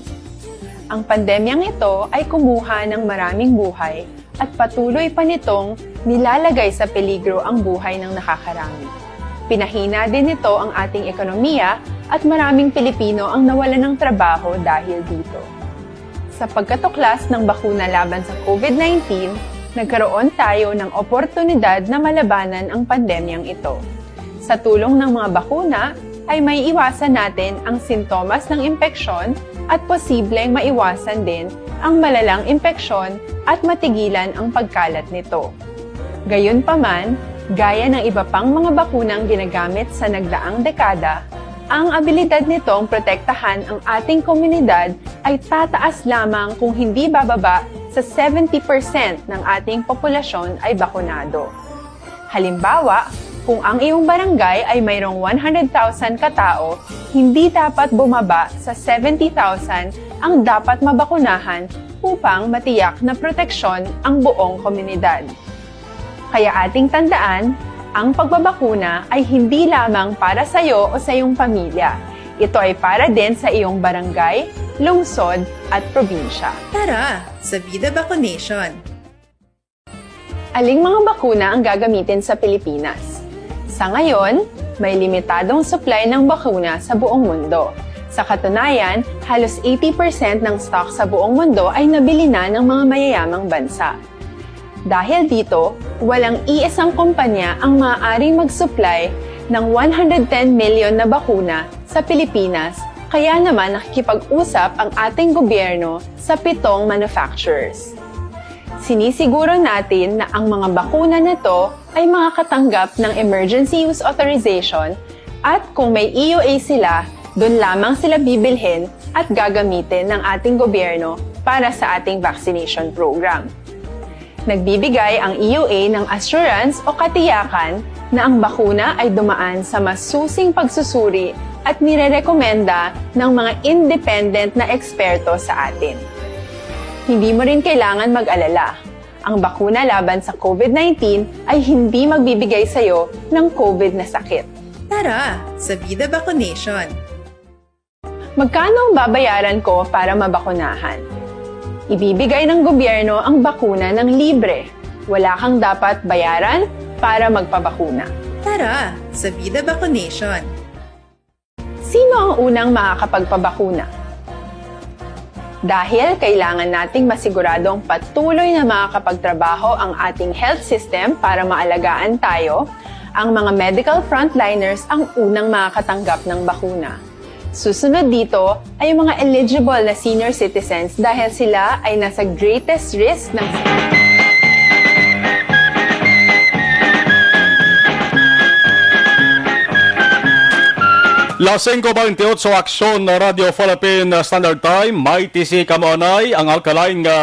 Ang pandemyang ito ay kumuha ng maraming buhay at patuloy pa nitong nilalagay sa peligro ang buhay ng nakakarami. Pinahina din nito ang ating ekonomiya at maraming Pilipino ang nawalan ng trabaho dahil dito. Sa pagkatuklas ng bakuna laban sa COVID nineteen, nagkaroon tayo ng oportunidad na malabanan ang pandemyang ito. Sa tulong ng mga bakuna, ay maiiwasan natin ang sintomas ng impeksyon at posibleng maiwasan din ang malalang impeksyon at matigilan ang pagkalat nito. Gayunpaman, gaya ng iba pang mga bakunang ginagamit sa nagdaang dekada, ang abilidad nitong protektahan ang ating komunidad ay tataas lamang kung hindi bababa sa seventy percent ng ating populasyon ay bakunado. Halimbawa, Kung ang iyong barangay ay mayroong one hundred thousand ka tawo, hindi dapat bumaba sa seventy thousand ang dapat mabakunahan upang matiyak na proteksyon ang buong komunidad. Kaya ating tandaan, ang pagbabakuna ay hindi lamang para sa iyo o sa iyong pamilya. Ito ay para din sa iyong barangay, lungsod, at probinsya. Tara, sa Vida Vaccination! Aling mga bakuna ang gagamitin sa Pilipinas? Sa ngayon, may limitadong supply ng bakuna sa buong mundo. Sa katunayan, halos eighty percent ng stock sa buong mundo ay nabili na ng mga mayayamang bansa. Dahil dito, walang iisang kumpanya ang maaaring mag-supply ng one hundred ten million na bakuna sa Pilipinas, kaya naman nakikipag-usap ang ating gobyerno sa pitong manufacturers. Sinisiguro natin na ang mga bakuna na to ay makakatanggap ng emergency use authorization, at kung may E U A sila, doon lamang sila bibilhin at gagamitin ng ating gobyerno para sa ating vaccination program. Nagbibigay ang E U A ng assurance o katiyakan na ang bakuna ay dumaan sa masusing pagsusuri at nirerekomenda ng mga independent na eksperto sa atin. Hindi mo rin kailangan mag-alala. Ang bakuna laban sa COVID nineteen ay hindi magbibigay sa iyo ng COVID na sakit. Tara, sa Vida Vaccination! Magkano ang babayaran ko para mabakunahan? Ibibigay ng gobyerno ang bakuna ng libre. Wala kang dapat bayaran para magpabakuna. Tara, sa Vida Vaccination! Sino ang unang makakapagpabakuna? Dahil kailangan nating masiguradong patuloy na makakapagtrabaho ang ating health system para maalagaan tayo, ang mga medical frontliners ang unang makakatanggap ng bakuna. Susunod dito ay ang mga eligible na senior citizens dahil sila ay nasa greatest risk ng Las singko bentiocho, Aksyon, Radyo Philippine Standard Time. May T C kamo anay, ang alkaline nga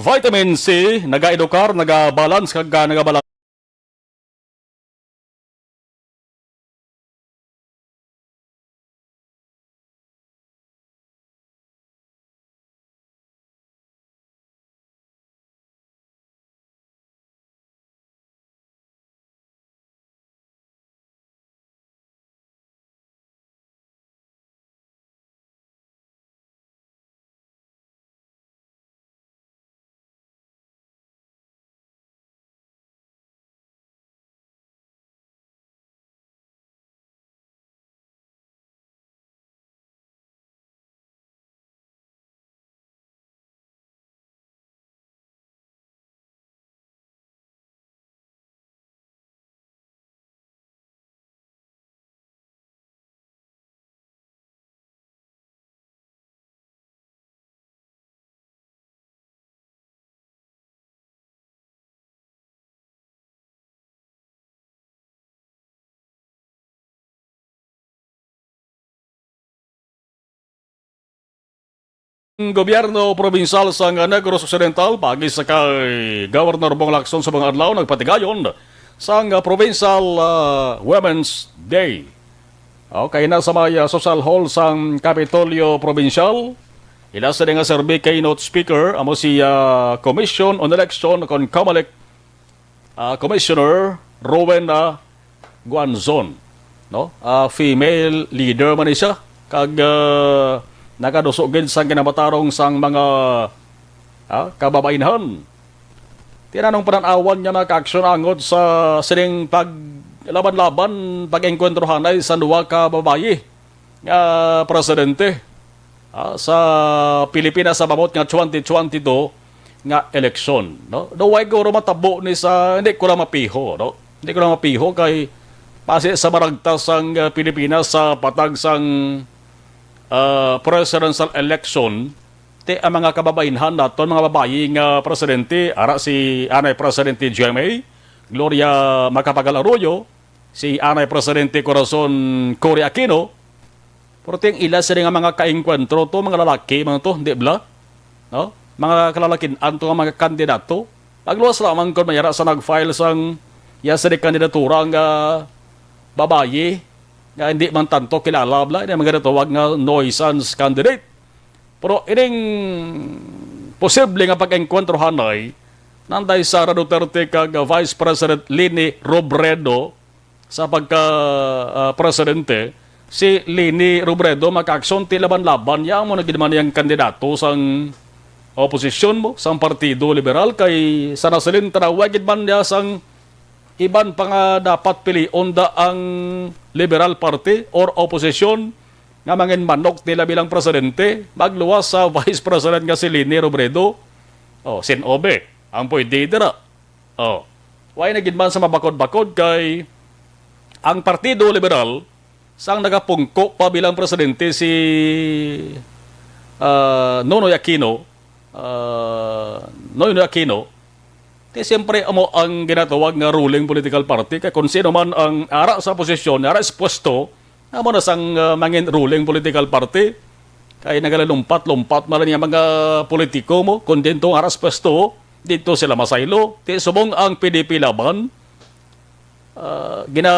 vitamin C, nagaedukar, nagabalance, kag, ah, nagabalance. Ang gobyerno probinsyal sang Negros Occidental, paagi sa kay Governor Bong Lacson sa mga adlaw, nagpatigayon sang Provincial, ah, Women's Day. Okay, na sa may, ah, Social Hall sang Kapitolyo Probinsyal, ila sini nga serbi keynote speaker, amo si, ah, Commission on Election kon COMELEC, ah, Commissioner Rowen, ah, Guanzon, no? Ah, female leader man ni siya, kag, ah, nakaduso gid sang kinamatarong sang mga, ah, kababainhan. Tinanong panan-awan niya na kaaksyon angod sa sining paglaban-laban, pag-engkwentrohanay sa duha ka babayi nga presidente, ah, sa Pilipinas sa abot nga twenty twenty-two nga eleksyon, no? Daw way guro matabo ni sa, hindi ko lang mapiho, no? Hindi ko lang mapiho kay pasi sa maragtas ang, ah, Pilipinas sa patag sang, ah, presidential election, ti ang mga kababainhan naton, mga babayi nga presidente, ara si anay Presidente G M A, Gloria Macapagal Arroyo, si anay Presidente Corazon Cory Aquino, pero ti ang ila sini nga mga kaengkwentro to, mga lalaki man to, di bala? No? Mga kalalakin-an to nga mga kandidato. Pagluwas lamang kon may ara sa nag-file sang, iya sa di kandidatura nga babayi nga hindi man tanto kilala bala, ini mga ginatawag nga nuisance candidate. Pero ining posible nga pag-engkwentro hanay nanday Sara Duterte kag Vice President Leni Robredo sa pagka ah, presidente, si Leni Robredo makakson ti laban-laban niya mo na gid man yang kandidato sang oposisyon mo sang Partido Liberal kay sa nasilin tanawa gid man niya sang iban pa nga dapat pilion da ang Liberal Party or oposisyon nga mangin manok nila bilang presidente, magluwas sa Vice President nga si Leni Robredo. Oh, sin-o be ang pwede dira? Oh, way na gid man sa mabakod-bakod kay ang Partido Liberal sang nagapungko pa bilang presidente si ah, Nonoy Aquino, ah, Noynoy Aquino, ti siyempre amo ang ginatawag nga ruling political party kay kung sino man ang ara sa posisyon, ara sa pwesto, amo na sang ah, mangin ruling political party. Kay nagalalumpat-lumpat man lang yung mga politiko mo, kung dito nga aras pwesto, dito sila masaylo. Ti subong ang P D P Laban, ah, gina,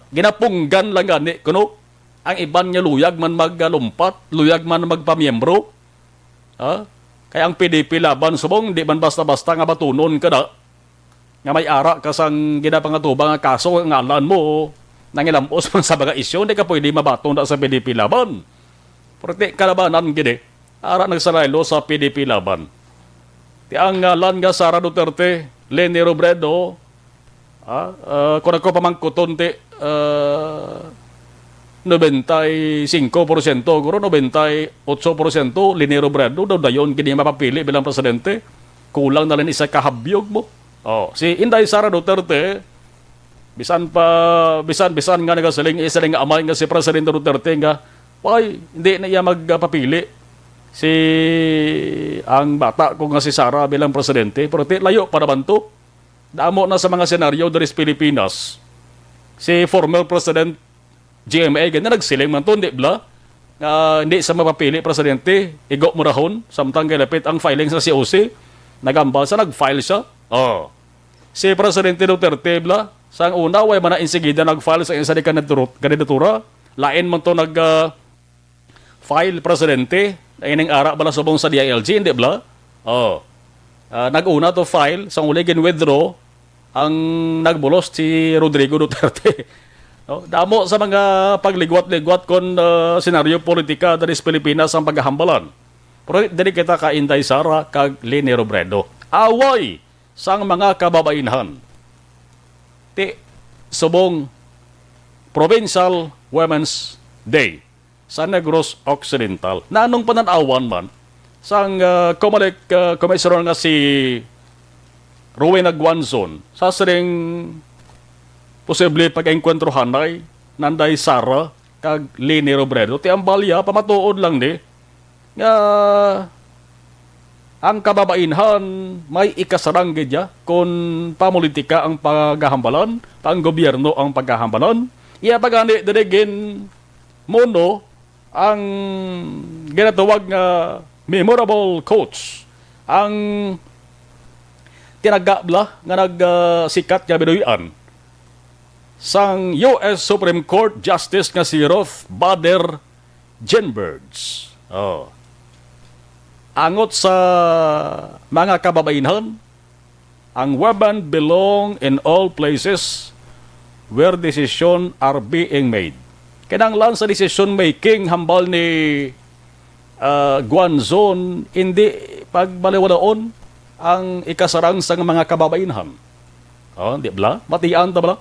ginapunggan lang gani, kuno ang iban nga luyag man magalumpat, luyag man magpamiyembro. Ha? Kay ang P D P Laban subong, di man basta-basta nga batunon ka na. Nga may ara ka sang ginapangatubang nga kaso nga ngalan mo, nangilamos man sa mga isyu, hindi ka pwede mabaton na sa P D P Laban. Pero ti kalabanan gini, ara nagsalaylo sa P D P Laban. Ti ang ngalan nga Sara Duterte, Leni Robredo, ah, ah, kung ako pamangkuton ti ah, noventa y cinco porsyento, guro, noventa y ocho porsyento, Leni Robredo daw dayon gini mapapili bilang presidente. Kulang na lang isa ka habyog mo. Oh, si Inday Sara Duterte, bisan pa, bisan, bisan nga nagasiling, isa nga amay nga si Presidente Duterte nga, "Why, hindi na iya magpapili si ang bata ko nga si Sara bilang presidente." Pero ti, layo pa naman to. Damo na sa mga senaryo diri sa Pilipinas. Si former President G M A gani nagsiling man to, di bala? Nga hindi sa mapapili presidente, igo mo rahon, samtang kay lapit ang filing sa C O C, nagambal sa nag-file siya. Oh. Si Presidente Duterte bala, sang una, way man na insigida nag-file sa isa di kandidatura, kandidatura. Lain man to nag ah, file presidente, ining ara bala subong sa D I L G, hindi bala? Oh. Ah, nag-una to file, sang uli gin-withdraw, ang nagbulos si Rodrigo Duterte. No? Damo sa mga pagligwat-ligwat kon ah, senaryo politika diri sa Pilipinas ang paghahambalan. Pero diri kita ka Inday Sara kag Leni Robredo. Away sang mga kababainhan. Ti subong Provincial Women's Day sa Negros Occidental. Nanong panan-awan man sang ah, Comelec ah, Commissioner nga si Rowena Guanzon sa siring posible pag-engkwentro hanay nanday Sara kag Leni Robredo. Ti ang balya, pamatuod lang ni nga ang kababainhan may ikasarang gid ya kon pamulitika ang pagahambalan, pang gobyerno ang pagahambalan. Iya pa gani diri gin muno ang ginatawag nga memorable quotes, ang tinagabla nga nagsikat nga binuy-an sang U S Supreme Court Justice nga si Ruth Bader Ginsburg. Oh. Angot sa mga kababainhan, ang women belong in all places where decision are being made. Kinahanglan sa decision making hambal ni ah, Guanzon, hindi pagbaliwalaon ang ikasarang sang mga kababainhan. Oh, di bala? Matian ta bala?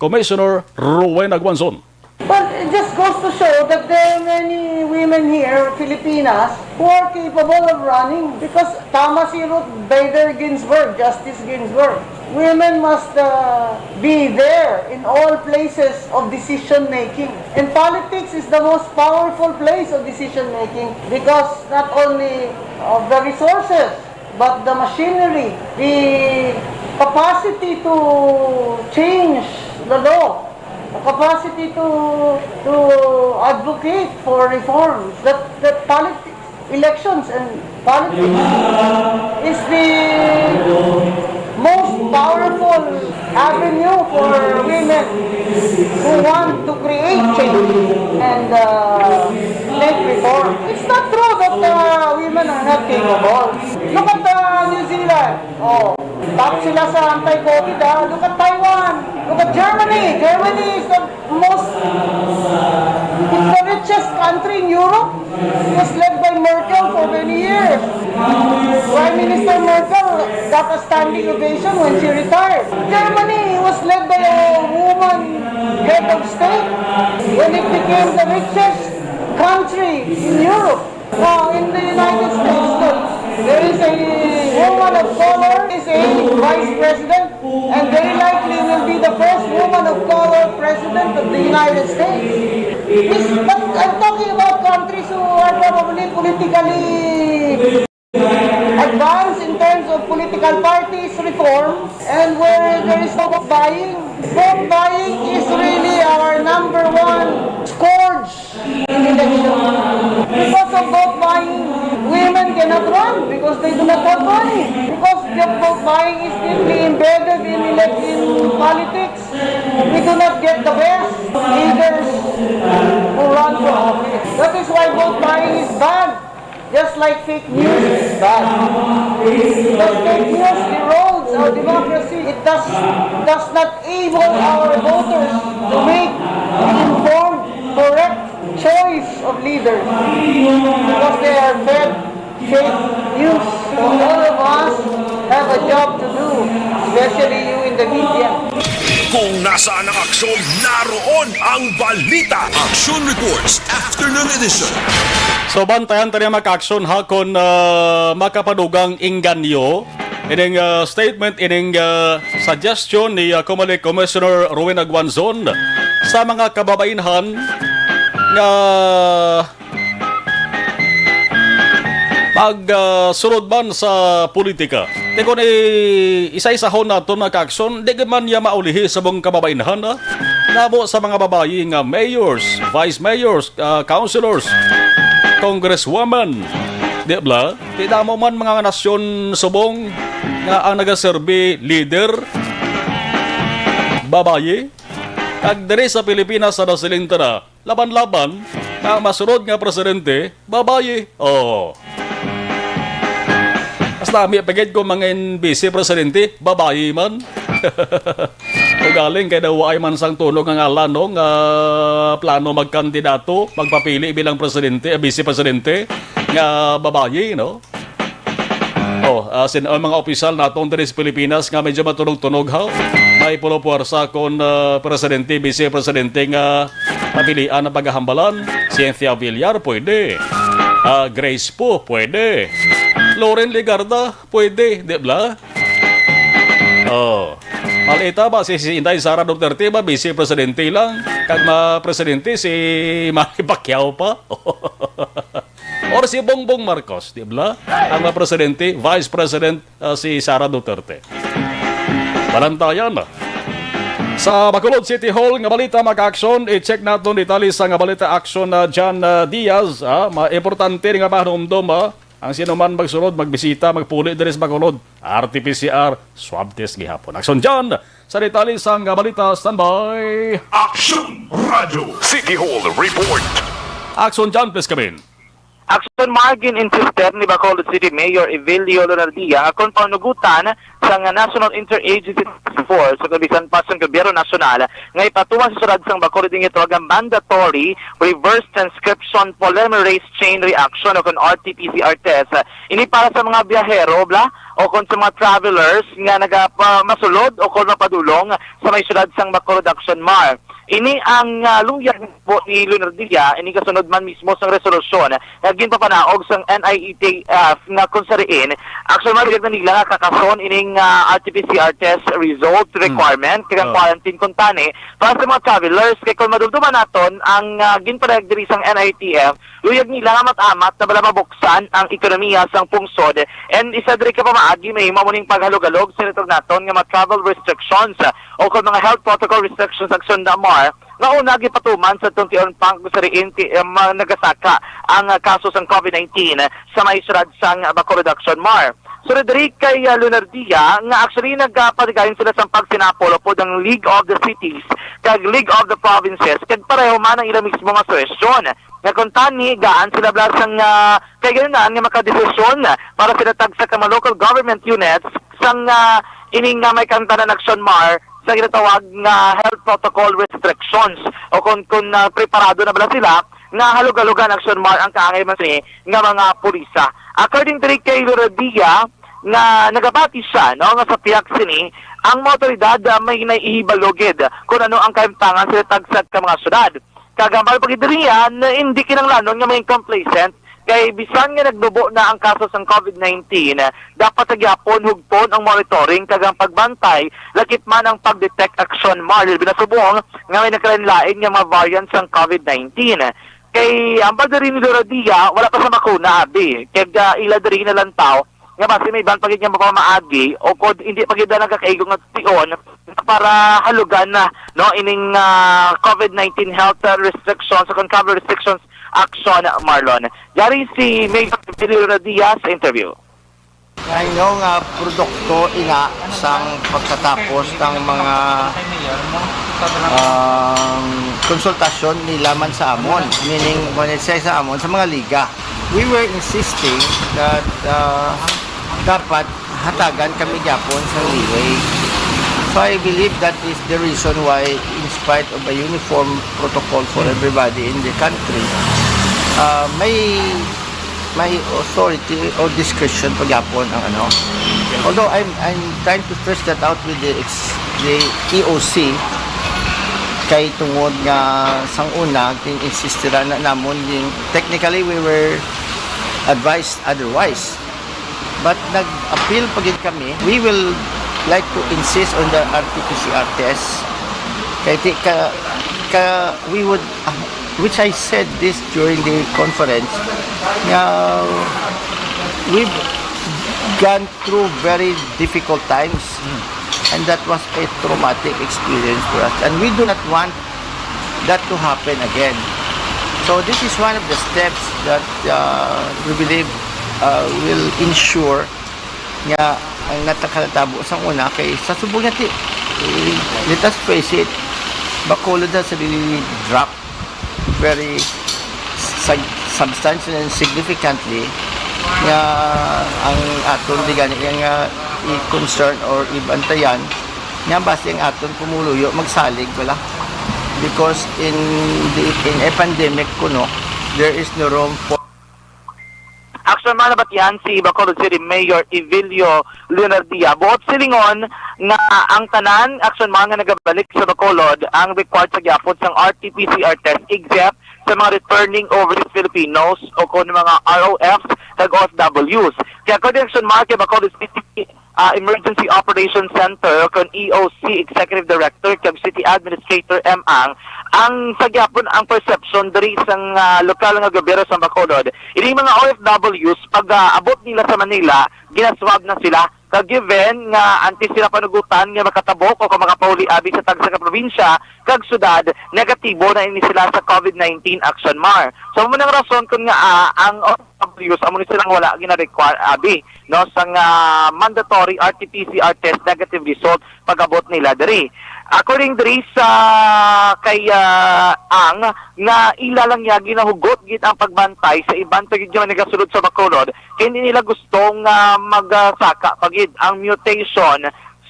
Commissioner Rowena Guanzon. But it just goes to show that there are many women here, Filipinas, who are capable of running because tama si Ruth Bader Ginsburg, Justice Ginsburg. Women must uh, be there in all places of decision making. And politics is the most powerful place of decision making because not only of the resources, but the machinery, the capacity to change the law, the capacity to to advocate for reforms. That that politics, elections and politics is the most powerful avenue for women who want to create change and uh, make reform. It's not true that uh, women are not capable. Look at uh, New Zealand. Oh, top sila sa anti-COVID, ah. Look at Taiwan. Look at Germany. Germany is the most, it's the richest country in Europe. It was led by Merkel for many years. Prime Minister Merkel got a standing ovation when she retired. Germany was led by a woman head of state when it became the richest country in Europe. Now, in the United States, look, there is a woman of color is a vice president, and very likely will be the first woman of color president of the United States. This, but I'm talking about countries who are probably politically advanced in terms of political parties reform and where there is no vote buying. Vote buying is really our number one scourge in election. Because of vote buying, women cannot run because they do not have money. Because the vote buying is deeply embedded in election politics, we do not get the best leaders who run for office. That is why vote buying is bad. Just like fake news is bad. Because fake news erodes our democracy. It does, does not able our voters to make the informed, correct choice of leaders. Because they are fed fake news. So all of us have a job to do, especially you in the media. Kung nasaan ang aksyon, naroon ang balita. Action Reports, Afternoon Edition. So bantayan ta niya, mga ka-aksyon, ha, kung ah, makapadugang inganyo ining ah, statement, ining ah, suggestion ni ah, Comelec Commissioner Rowena Guanzon sa mga kababainhan nga pag ah, sunod man sa politika. Ti kon i- isa-isahon naton, mga ka-aksyon, di gid man niya maulihi sa mong kababainhan, ha? Namo sa mga babayi nga mayors, vice mayors, ah, councilors, congresswoman, di bala? Ti damo man mga nasyon subong nga ang nagaserbi leader, babayi. Kag diri sa Pilipinas, sa nasiling ta na, laban-laban nga ang masunod nga presidente, babayi. Oh. Mas nami pa gid kung mangin vice presidente, babayi man. Ugaling kay daw ay man sang tunog nga ngalan, no, nga plano magkandidato, magpapili bilang presidente, eh, vice presidente nga babayi, no? Oh, ah, sin ang mga opisyal naton diri sa Pilipinas nga medyo matunog-tunog, ha. May pulo puwersa kon ah, presidente, vice presidente nga napilian ang paghahambalan. Cynthia Villar, pwede. Ah, Grace Poe, pwede. Loren Legarda, pwede, di ba? Oh. Malita ba si, si Inday Sara Duterte ba, vice presidente lang? Kag ma presidente si Manny Pacquiao pa? Or si Bongbong Marcos, di ba? Ang mga presidente, vice president, ah, si Sara Duterte. Balantayan. Sa Bacolod City Hall nga balita, mga ka-aksyon, i-check naton detalye sa nga balita, aksyon na John ah, Diaz. Ah, ma importante nga mahanumdom, ah, ang sino man magsulod, magbisita, magpuli diri sa Bacolod, R T P C R swab test gihapon. Aksyon John, sa detalye sa nga balita, standby. Action Radio City Hall Report. Aksyon John, please come in. Aksyon Mark, gin-insister ni Bacolod City Mayor Evelio Leonardia kon panugutan sang National Interagency Task Force ug bisan pa sang gobyerno nasyonal nga ipatuman sa syudad sang Bacolod ang gitawag nga mandatory reverse transcription polymerase chain reaction o kon R T P C R test. Ini para sa mga biyahero, bla, o kon sa mga travelers nga nagapamasulod o kon mapadulong sa may syudad sang Bacolod, Aksyon Mark. Ini ang ah, luyag po ni Leonardia, ini kasunod man mismo sang resolusyon nga ginpapanaog sang N I E T F nga kung sa diin, Aksyon Mark, luyag na nila nga kakason ining ah, R T P C R test result requirement kag ang Ah. quarantine kuntani para sa mga travelers. Kay kung madumduman naton ang ah, ginpadayag diri sang N I E T F, luyag nila nga mat-amat na bala mabuksan ang ekonomiya sang pungsod, and isa diri ka pamaagi mahimo mo ning paghalog-halog sa natawag naton nga mga travel restrictions o kung mga health protocol restrictions, Aksyon Mark, nga una gipatuman sa twenty-one pang sa diin ti- um, nagasaka ang ah, kaso sang COVID nineteen sa may syudad sang Bacolod, Aksyon Mark. Sunod diri kay, ah, Leonardia, nga actually nagapatigayon sila sang pagsinapol upod ang League of the Cities kag League of the Provinces, kag pareho man ang ila mismo nga suhestyon. Nga kung tani, gaan sila bala sang, ah, kay ganun na nga makadesisyon para sila tagsa ka mga local government units sang, ah, ining nga may kantanan Action Mar sa ginatawag nga health protocol restrictions, o kung, kung, ah, preparado na bala sila nga halog-halogan Action Mar ang kaangay man sini nga mga pulisa. According diri kay Loradia, nga nagabati siya, no, nga sa pihak sini, ang mga otoridad, ah, may naihibalogid kung ano ang kahimtangan sa tagsa ka mga syudad. Kag hambal pa gid diri, ah, na hindi kinahanglanon nga maging complacent, kay bisan nga nagnubo na ang kaso sang COVID nineteen, dapat sa gihapon hugpon ang monitoring kag ang pagbantay, lakip man ang pag-detect Action Mar, labi na subong nga may nagkalain-lain nga mga variant sang COVID nineteen. Kay hambal diri ni Loradia, wala pa sa bakuna, abi. Kag, ah, ila diri nalantaw nga basi may iban pa gid nga mapamaagi o kung hindi pa gid nagakaigo nga tion para halugan na, no, ining, ah, COVID nineteen health, ah, restrictions o kung travel restrictions action, Marlon. Yari si Mayor Emilio Diaz sa interview. I know nga produkto ina sang pagkatapos ng mga, um, konsultasyon nila man sa amon, meaning, when I say sa amon, sa mga liga. We were insisting that, uh, dapat hatagan kami gyapon sa leeway. So I believe that is the reason why, in spite of a uniform protocol for everybody in the country, uh, may may authority or discretion pa gyapon ang ano. Although I'm I'm trying to stress that out with the ex, the E O C, kay tungod nga sang una, gin-insistiran na namon, gin-, technically we were advised otherwise. But nag-appeal pa gid kami. We will like to insist on the R T P C R test. Kay ti-, ka, ka, we would, ah, which I said this during the conference, nga we've gone through very difficult times. And that was a traumatic experience for us. And we do not want that to happen again. So this is one of the steps that, uh, we believe, uh, will ensure nga ang natakaltabo sa una kay sa subong nga ti-, let us face it, Bacolod has really dropped very sub-, substantially and significantly nga ang aton di gani nga i-concern or ibantayan nga basi ang aton pumuluyo magsalig bala, because in the, in a pandemic kuno, there is no room for Action man nabatian si Bacolod City Mayor Evilio Leonardia. Buot silingon nga ang tanan, action man nga nagabalik sa Bacolod, ang required sa giapod sang R T P C R test except sa mga returning overseas Filipinos o kon mga R O Fs kag O F Ws. Kaya according action man kay Bacolod City, ah, Emergency Operations Center o kon E O C Executive Director kag City Administrator M Ang, ang sa gyapon ang perception diri sang, ah, lokal nga gobyerno sa Bacolod, ining mga O F Ws pag, ah, abot nila sa Manila, ginaswab na sila. Kag given nga antes sila panugutan nga makatabok o kung makapauli abi sa tagsa ka probinsya kag syudad, negatibo na ini sila sa COVID nineteen action mar. So, amo nang rason kun nga, ah, ang O F Ws amo ni silang wala gina-require abi, no, sang, ah, mandatory R T P C R test negative result pag-abot nila diri. According diri sa kay, ah, Ang, nga ila lang niya ginahugot gid ang pagbantay sa iban pa gid nga nagasulod sa Bacolod, kay hindi nila gusto nga magasaka pa gid ang mutation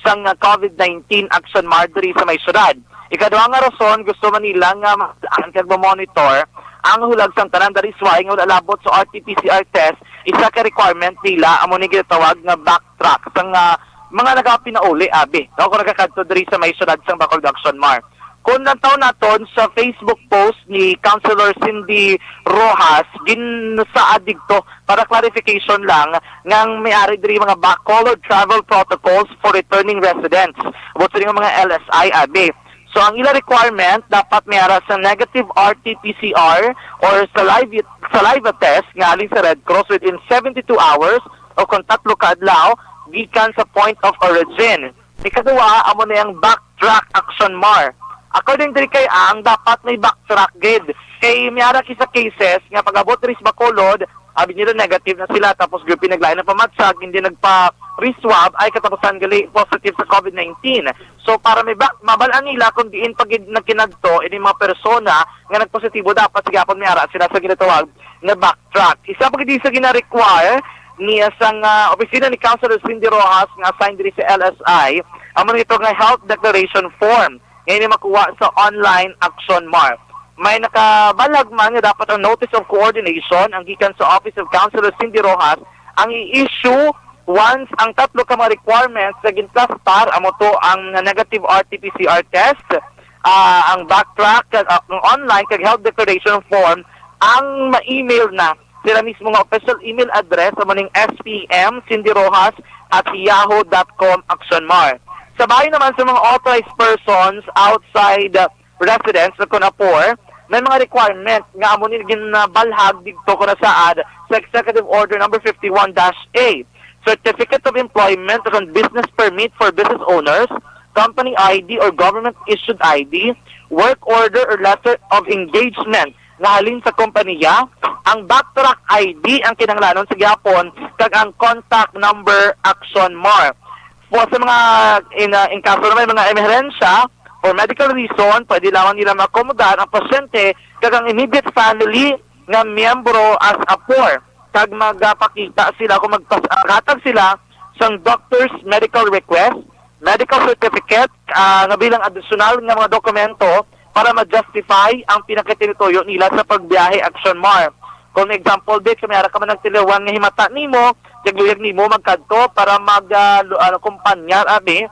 sang COVID nineteen action mar diri sa may syudad. Ikaduha nga rason, gusto man nila nga maadaan kag ma-monitor ang hulag sang tanan, that is why nga wala labot sa R T P C R test, isa ka requirement nila amo ni ginatawag nga backtrack sang, ah, mga nagapinauli abi, no, kung nagakadto diri sa may syudad sang Bacolod Action Mar. Kung lantaw naton sa Facebook post ni Councilor Cindy Rojas, ginsaad didto para clarification lang nga ang may-ari diri mga Bacolod travel protocols for returning residents. About sa mga L S I abi. So, ang ila requirement, dapat may ara sa negative R T P C R or saliva, saliva test nga halin sa Red Cross within seventy-two hours o kung tatlo ka adlaw gikan sa point of origin. Ikaduha, amo na ang backtrack action mar. According diri kay Ang, dapat may backtrack gid Kay may ara kisa cases nga pag-abot diri sa Bacolod, abi nila negative na sila, tapos grabe naglain ang pamatsag, hindi nagpa-reswab, ay katapusan gali positive sa COVID nineteen. So, para may ba- mabalaan nila kung diin pa gid nagkinadto ini mga persona nga nagpositibo, dapat sa gihapon may ara sila sa ginatawag nga backtrack. Isa pa gid sa gina-require niya sang, ah, opisina ni Councilor Cindy Rojas nga assigned diri sa L S I, amo nito nga health declaration form nga ini makuha sa online Action Mar. May nakabalag man nga dapat ang notice of coordination ang gikan sa Office of Councilor Cindy Rojas ang i-issue once ang tatlo ka mga requirements nga ginplastar, amo to ang negative R T P C R test, ah, ang backtrack, kag, ah, ang online kag health declaration form, ang ma-email na sila mismo nga official email address, amo ning S P M Cindy Rojas at yahoo dot com Action Mar. Sa bahin naman sa mga authorized persons outside, uh, residence o kon apor, may mga requirement nga amo ni ginabalhag didto kon nasaad sa Executive Order Number fifty-one dash A, Certificate of Employment o kon Business Permit for Business Owners, Company I D or Government Issued I D, Work Order or Letter of Engagement nga halin sa kompanya, ang backtrack I D ang kinahanglanon sa gihapon, kag ang contact number Action Mar. Po sa mga in, uh, in kaso na may mga emerhensya or medical reason, pwede lamang nila maakomodar ang pasyente kag ang immediate family nga miyembro as a poor, kag magpakita sila kung magpas-, maghatag sila sang doctor's medical request, medical certificate, ah, nga bilang additional nga mga dokumento para ma-justify ang pinakatinutuyo nila sa pagbiyahe Action Mar. Kung example, Vic, kung may ara ka man nagtiliwan nga himata nimo, yagluyag nimo magkadto para mag, ah, lu-, ano, kumpanyar, abi,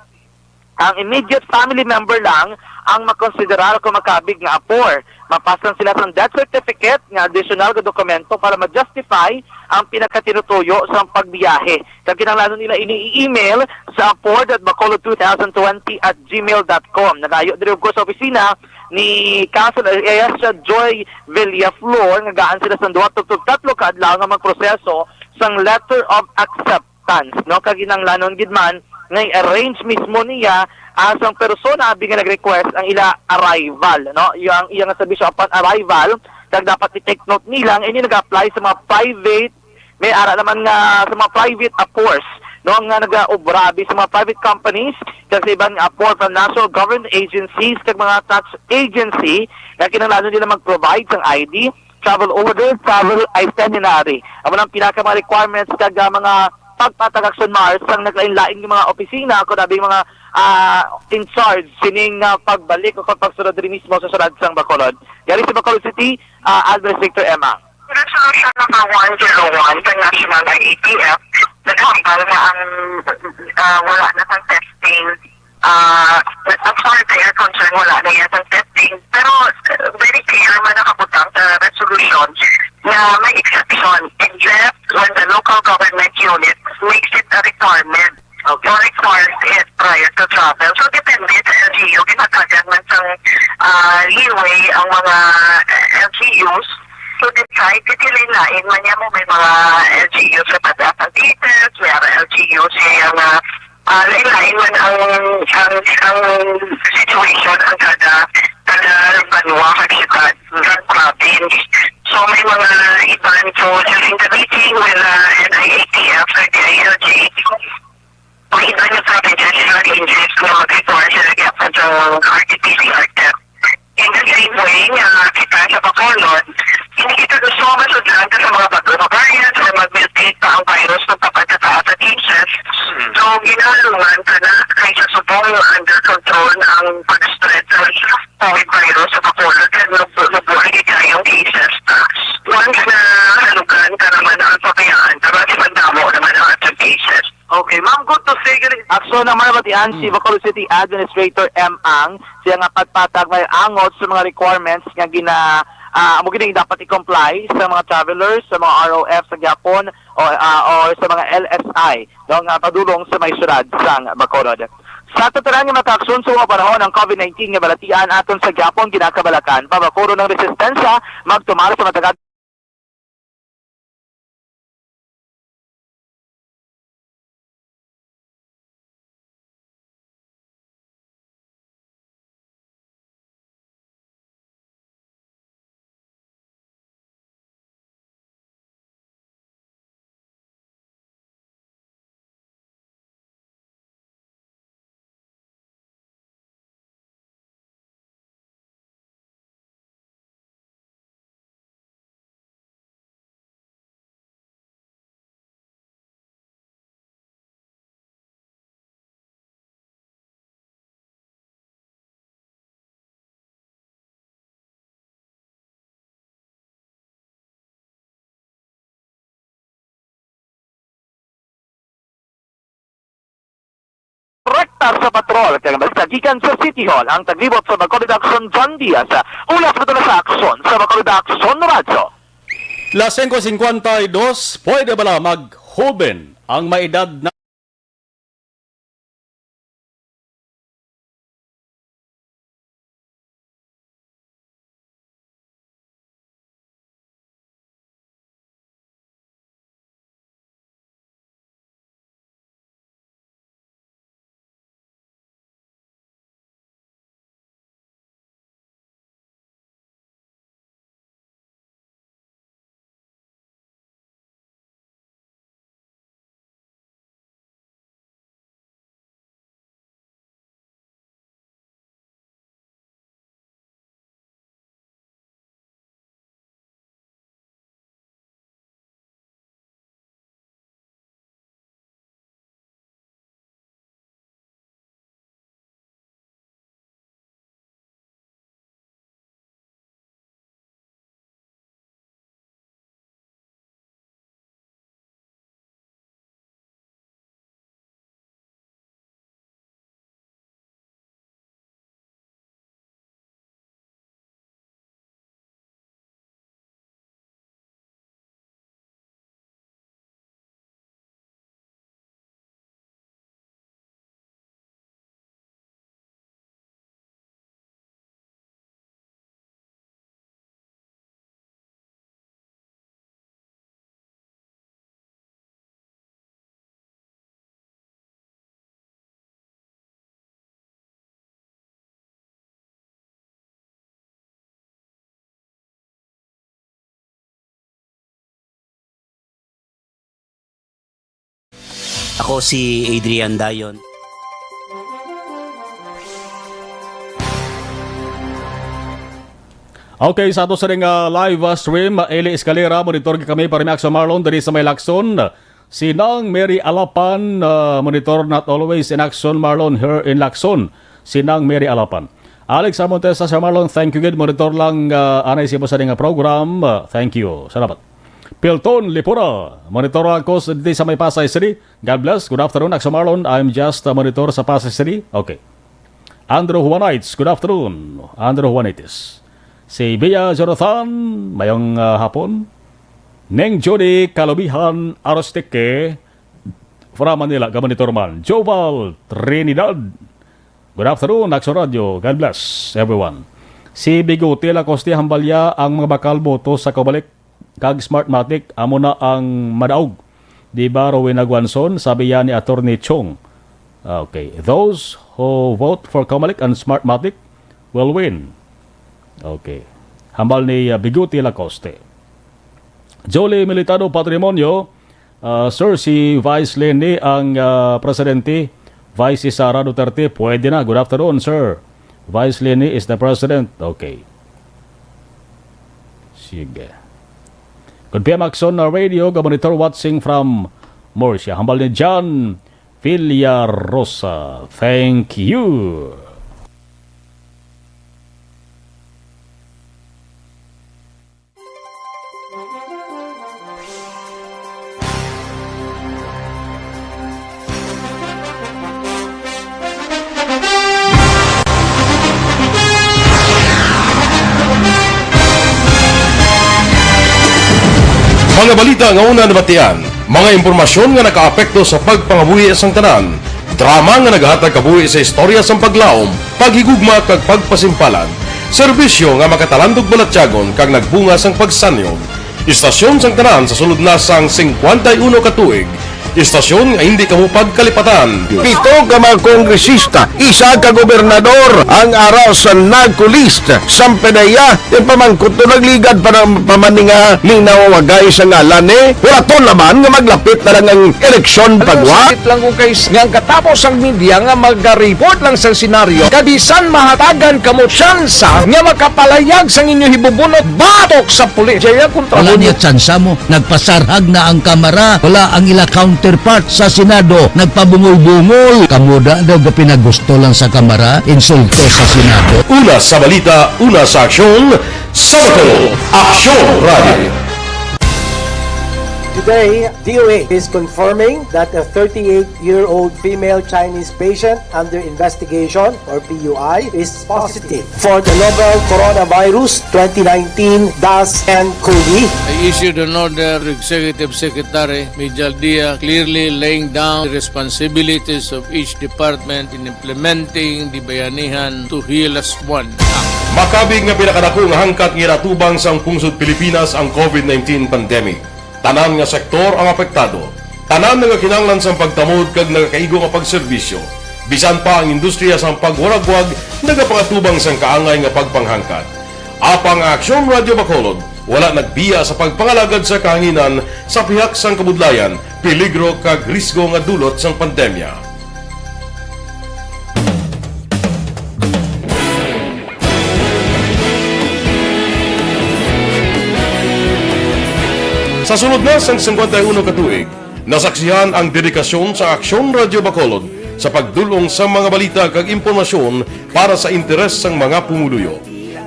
ang immediate family member lang ang makonsiderar kung makabig nga apor. Mapasan sila sang death certificate nga additional nga dokumento para ma-justify ang pinakatinutuyo sang pagbiyahe. Kag kinahanglanon nila ini i-email sa apor dot bacolod two thousand twenty at gmail dot com. Nagayo diri, of course, sa opisina ni Council Ayesha Joy Villaflor nga gaan sila sang duha tubtob tatlo ka adlaw nga magproseso sang letter of acceptance, no? Kag kinahanglanon gid man nga i-arrange mismo niya, ah, sang persona abi nga nag-request ang ila arrival, no? Iya, ang iya nga serbisyo upon arrival, kag dapat i-take note nila nga ini nag-apply sa mga private, may ara naman nga sa mga private apors, no, nga nagaobra abi sa mga private companies, kag sa iban nga apor from national government agencies kag mga tax agency nga kinahanglan nila mag-provide sang I D, travel order, travel itinerary. Amo ang pinaka mga requirements kag, ah, mga pagpatag Action Mar sang naglain-lain nga mga opisina, kon abi mga, ah, in charge sining, ah, pagbalik o kon pagsulod diri mismo sa syudad sang Bacolod. Yari sa Bacolod City, ah, Administrator Emma. Resolution number one zero one sa National I A T F, naghambal nga ang, ah, wala na sang testing, ah, as far as they are concerned, wala na yan sang testing. Pero, uh, very clear man nakabutang sa resolution na may exception, except when the local government unit makes it a requirement. Okay. Or requires it prior to travel. So, depende sa L G U. Ginatagan man sang, ah, leeway ang mga L G Us to decide. Kasi lain-lain man niya mo. May mga L G U sa Pagasa Details, may mga L G U sa mga, ah, lain-lain man ang, ang, ang situation ang kada, kada banwa, kada syudad, kada province. So, may mga iban. So, during the meeting with, uh, N I A T F and the I L G, may iban nga provinces nga nag-insist nga mag-require sila gyapon sa R T P C R test. In the same way nga kita sa Bacolod, hindi kita gusto nga masudlan ka sa mga bag-o nga variants or mag-mutate pa ang virus ng pagkataas sa cases. So, ginalungan ka na kaysa subong under control ang pag-spread sa COVID virus sa Bacolod, kaya nag-, nagbuhay kayong cases na once na halugan ka naman ang pabayaan, pero di man damo naman ang ating cases. Okay, ma'am, good to see you. Action naman nabatian si Mm. Bacolod City Administrator M. Ang siya nga pagpatag may angot sa mga requirements nga gina, ah, amo gid ang dapat i-comply sa mga travelers, sa mga R O F sa gihapon, o, ah, or sa mga L S I, no, nga padulong sa may syudad sang Bacolod. Sa tanan nga makaaksyon sa mga panahon ang COVID nineteen nga balatian aton sa gihapon ginakabalakan, pabakuro ng resistensya, magtumar sa matagad Sa patrol kag balita gikan sa City Hall, ang taglibot sa Bacolod Action, John Diaz. Una sa Bacolod Action, sa Bacolod Action Radyo. Las singko cincuenta y dos, pwede bala maghoben ang may edad na Ako si Adrian Dayon. Okay, sa ato sa ning, ah, live, ah, stream, ah, Eli Escalera, monitor kami para ni Action Marlon diri sa may Lacson. Si Nang Mary Alapan, ah, monitor, not always in action, Marlon, here in Lacson. Si Nang Mary Alapan. Alex Armontes, sa Marlon, thank you gid. Monitor lang, ah, anay sa imo sa ning program. Ah, thank you. Salamat. Pilton Lipura, monitor lang ko sa, dito sa may Pasay City. God bless. Good afternoon, Action Marlon. I'm just a monitor sa Pasay City. Okay. Andrew Juanites, good afternoon. Andrew Juanites. Si Bia Jonathan, mayong, ah, hapon. Neng Judy Kalubihan Arostique from Manila, gamonitor man. Joval Trinidad. Good afternoon, Action Radio. God bless everyone. Si Bigote Lacoste, hambalya ang mga bakal boto sa Comelec kag Smartmatic, amo na ang madaog. Di ba, Rowena Guanzon? Sabi yan ni Attorney Chong. Ah, okay. Those who vote for Comelec and Smartmatic will win. Okay. Hambal ni, uh, Bigote Lacoste. Jolie Militado Patrimonio, uh, sir, si Vice Leni ang, uh, presidente. Vice si Sara Duterte, pwede na. Good afternoon, sir. Vice Leni is the president. Okay. Sige. Good P M Action na Radio, ga-monitor, watching from Murcia. Hambal ni John Villarosa. Thank you. Mga balita nga una nabatian, mga impormasyon nga nakaapekto sa pagpangabuhi sang tanan, drama nga naghatag kabuhi sa istorya sang paglaom, paghigugma kag pagpasimpalan, serbisyo nga makatalandog balatyagon kag nagbunga sang pagsanyog. Istasyon sang tanan sa sulod na sang singkwenta y uno ka tuig. Istasyon nga hindi kamo pagkalipatan. Pito ka mga kongresista, isa ka gobernador ang ara sa NAGCO list. Sang PDEA, ipamangkot to, nagligad pa ng pamaninga, ning nawawagay sa ngalan ni. Wala to naman nga maglapit na lang ang eleksyon pagwa. Sakit lang kung kay nga ang katapos ang media nga magareport lang sa senaryo, kabisan mahatagan kamo tsansa nga makapalayag sang inyo hibubunot batok sa pulis. Jaya kontra Wala mo. Niya tsansa mo. Nagpasarhag na ang Kamara. Wala ang ila counterpart sa Senado. Nagpabungol-bungol. Kamo da daw gapinagusto lang sa Kamara, insulto sa Senado. Una sa balita, una sa aksyon, sa Bato, Aksyon Radio. Today, D O H is confirming that a thirty-eight-year-old female Chinese patient under investigation, or P U I, is positive for the novel coronavirus twenty nineteen dash N cov. I issued an order to Executive Secretary Mijal Dia, clearly laying down the responsibilities of each department in implementing the Bayanihan to Heal Us One Act. Makabig nga pinakadako nga hangkat nga ginatubang sang pungsod Pilipinas ang covid nineteen pandemic. Tanan nga sektor ang apektado. Tanan nagakinahanglan sang pagtamod kag nagakaigo nga pagserbisyo. Bisan pa ang industriya sang pagwaragwag nagapangatubang sang kaangay nga pagpanghangkat. Apang ang Aksyon Radyo Bacolod wala nagbiya sa pagpangalagad sa kahanginan sa pihak sang kabudlayan, peligro kag risgo nga dulot sang pandemya. Sa sulod na sang singkwenta y uno ka tuig, nasaksihan ang dedikasyon sa Aksyon Radyo Bacolod sa pagdul-ong sa mga balita kag impormasyon para sa interes sang mga pumuluyo.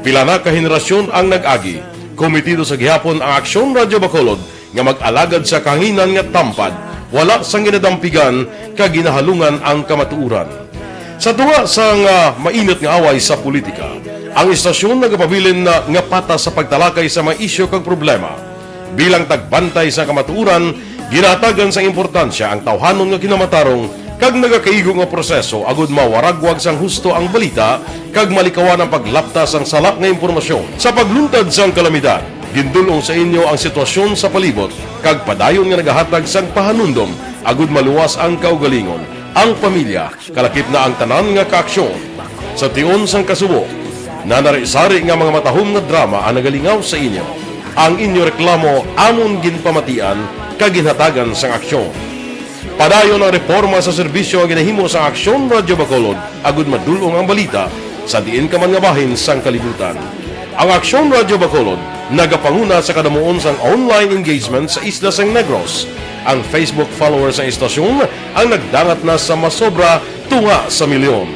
Pila na ka henerasyon ang nag-agi. Komitido sa gihapon ang Aksyon Radyo Bacolod nga mag-alagad sa kahanginan nga tampad, wala sang ginadampigan kag ginahalungan ang kamatuoran. Sa tunga sang, ah, mainit nga away sa politika, ang istasyon nagapabilin na nga patas sa pagtalakay sa mga isyu kag problema. Bilang tagbantay sa kamatuoran, ginahatagan sang importansya ang tawhanon nga kinamatarong kag nagakaigo nga proseso agud mawaragwag sang husto ang balita kag malikawan ang paglapta sang sala nga impormasyon. Sa pagluntad sang kalamidad, gindul-ong sa inyo ang sitwasyon sa palibot kag padayon nga nagahatag sang pahanumdom agud maluwas ang kaugalingon, ang pamilya, kalakip na ang tanan nga kaaksyon. Sa tion sang kasubo, nanari-sari nga mga matahom nga drama ang nagalingaw sa inyo. Ang inyo reklamo amon ginpamatian kag ginhatagan sang aksyon. Padayon ang reporma sa serbisyo nga ginahimo sang Aksyon Radyo Bacolod agud madul-ong ang balita sa diin ka man nga bahin sang kalibutan. Ang Aksyon Radyo Bacolod nagapanguna sa kadamuon sang online engagement sa isla sang Negros. Ang Facebook followers sang istasyon ang nagdangat na sa masobra tunga sa milyon.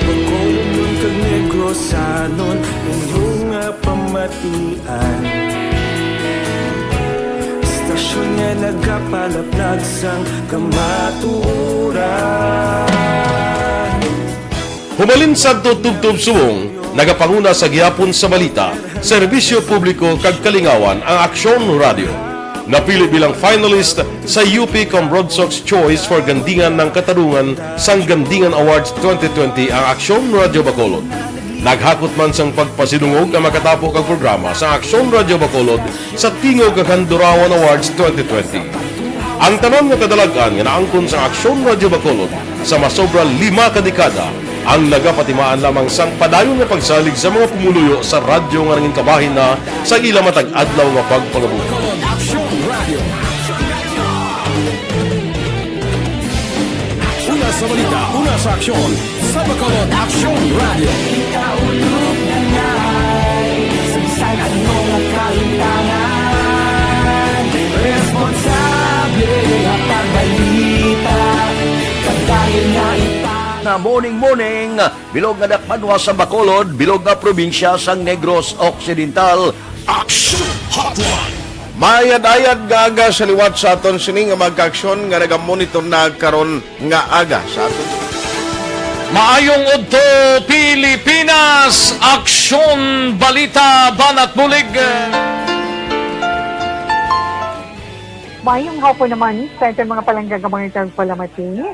Bacolodnon kag Negrosanon, inyo nga pamatian. Istasyon nga nagapalaplag sang kamatuoran. Humalin sadto tubtob subong, nagapanguna sa gihapon sa balita, serbisyo publiko kag kalingawan ang Aksyon Radio. Napili bilang finalist sa U P Cambrodsoc's Choice for Gandingan ng Katarungan sang Gandingan Awards twenty twenty ang Aksyon Radio Bacolod. Naghakot man sang pagpasidungog ang makatapo kag programa sa Aksyon Radio Bacolod sa Tingog kag Handurawan Awards twenty twenty. Ang tanan nga kadalag-an nga naangkon sang Aksyon Radio Bacolod sa masobra lima ka dekada ang nagapatimaan lamang sang padayon nga pagsalig sa mga pumuluyo sa radyo nga nangin kabahin na sa ila matag adlaw nga pagpangabuhi. Una sa balita, una sa aksyon, sa Bacolod Aksyon Radio. Ikaulog na ngay, sa bisan ano nga kahitangan, responsable nga pagbalita, kag dahil nga ita- Na morning, morning, bilog nga dakbanwa sa Bacolod, bilog nga probinsya sang Negros Occidental. Action Hotline. Maayad-ayad nga aga sa liwat sa aton sini nga mga kaaksyon nga nagamonitor na karon nga aga sa aton. Maayong udto, Pilipinas! Aksyon, balita, banat bulig. Maayong hapon naman sa aton mga palangga nga mga tagpalamati.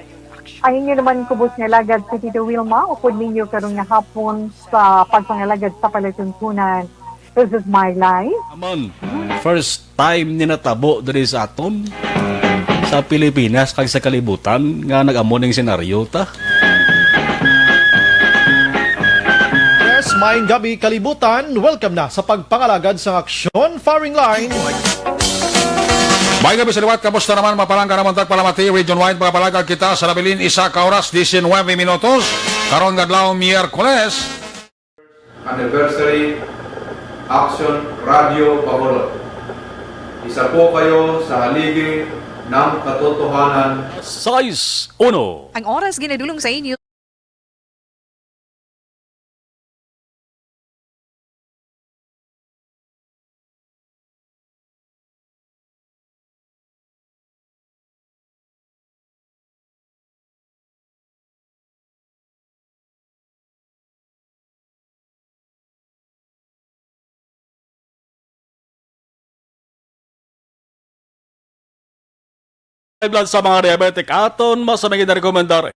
Ang inyo naman kubos nga alagad si Tito Wilma, upod ninyo karon nga hapon sa pagpangalagad sa palatuntunan. This is my life. Aman, first time ni natabo diri sa aton, sa Pilipinas kag sa kalibutan nga nag-amo ning senaryo ta. Yes, maayong gabi, kalibutan. Welcome na sa pagpangalagad sang aksyon, firing line. Maayong gabi sa liwat, kamusta naman, mga palangga namon tagpalamati, region wide, mga palangga kita sa nabilin, isa ka oras, diecinuebe minutos, karon nga adlaw, Miyerkules. Anniversary Action Radio Bacolod. Isa po kayo sa haligi ng katotohanan. Sais uno. Ang oras ginadulong sa inyo. High blood sa mga diabetic, aton mas may ginarekomendar.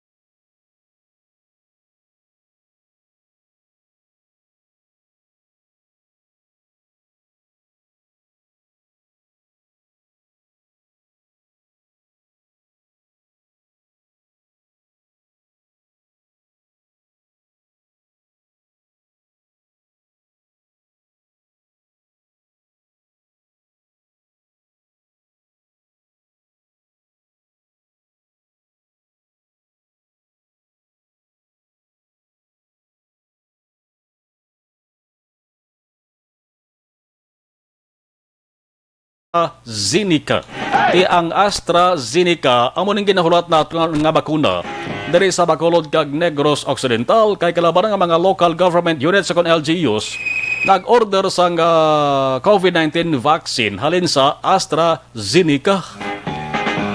AstraZeneca. Ti ang AstraZeneca amo ning ginahulat nato nga, nga bakuna diri sa Bacolod kag Negros Occidental, kay kalabanan nga mga local government units ukon L G Us nag-order sang, ah, COVID nineteen vaccine halin sa AstraZeneca.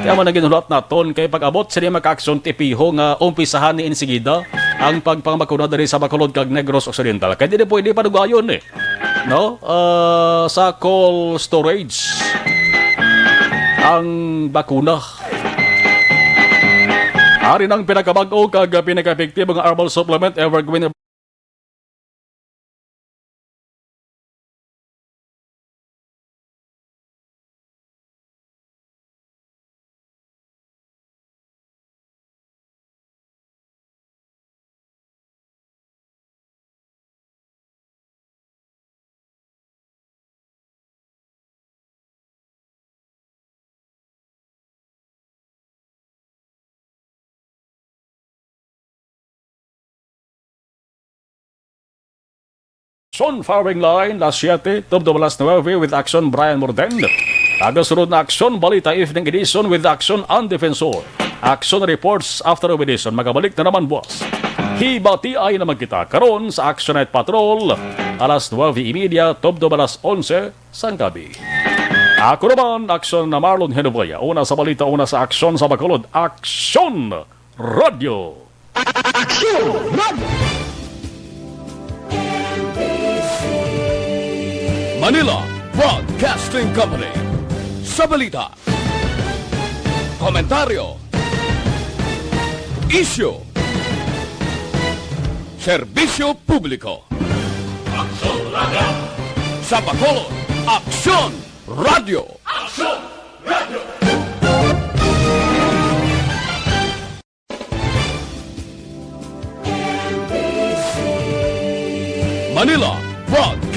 Kaya man ang ginhulat naton kay pag-abot sini makaaksyon tipiho nga umpisahan ni insigida ang pagpangabakuna diri sa Bacolod kag Negros Occidental. Kay dili pwede padugayon eh. No? Ah, sa cold storage ang bakuna. Ari nang pinakabag-o kag pinakaepektibo nga herbal supplement, Evergreen. Aksyon Firing Line, las siete, tubtob alas nuebe, with Aksyon Brian Morden. Tagasunod na Aksyon Balita Evening Edition with Aksyon Ang Defensor. Aksyon Reports after of edition. Magabalik na naman buwas. Hibatiay naman kita karon sa Aksyon Night Patrol, alas nuebe y media, tubtob alas onse sang gabi. Ako naman, Aksyon na Marlon Genovea. Una sa balita, una sa aksyon sa Bacolod. Aksyon Radyo. Aksyon Radyo. Manila Broadcasting Company. Sa balita, komentaryo, isyu, serbisyo publiko. Aksyon Radyo. Sa Bacolod, Aksyon Radyo. Aksyon Radyo. Manila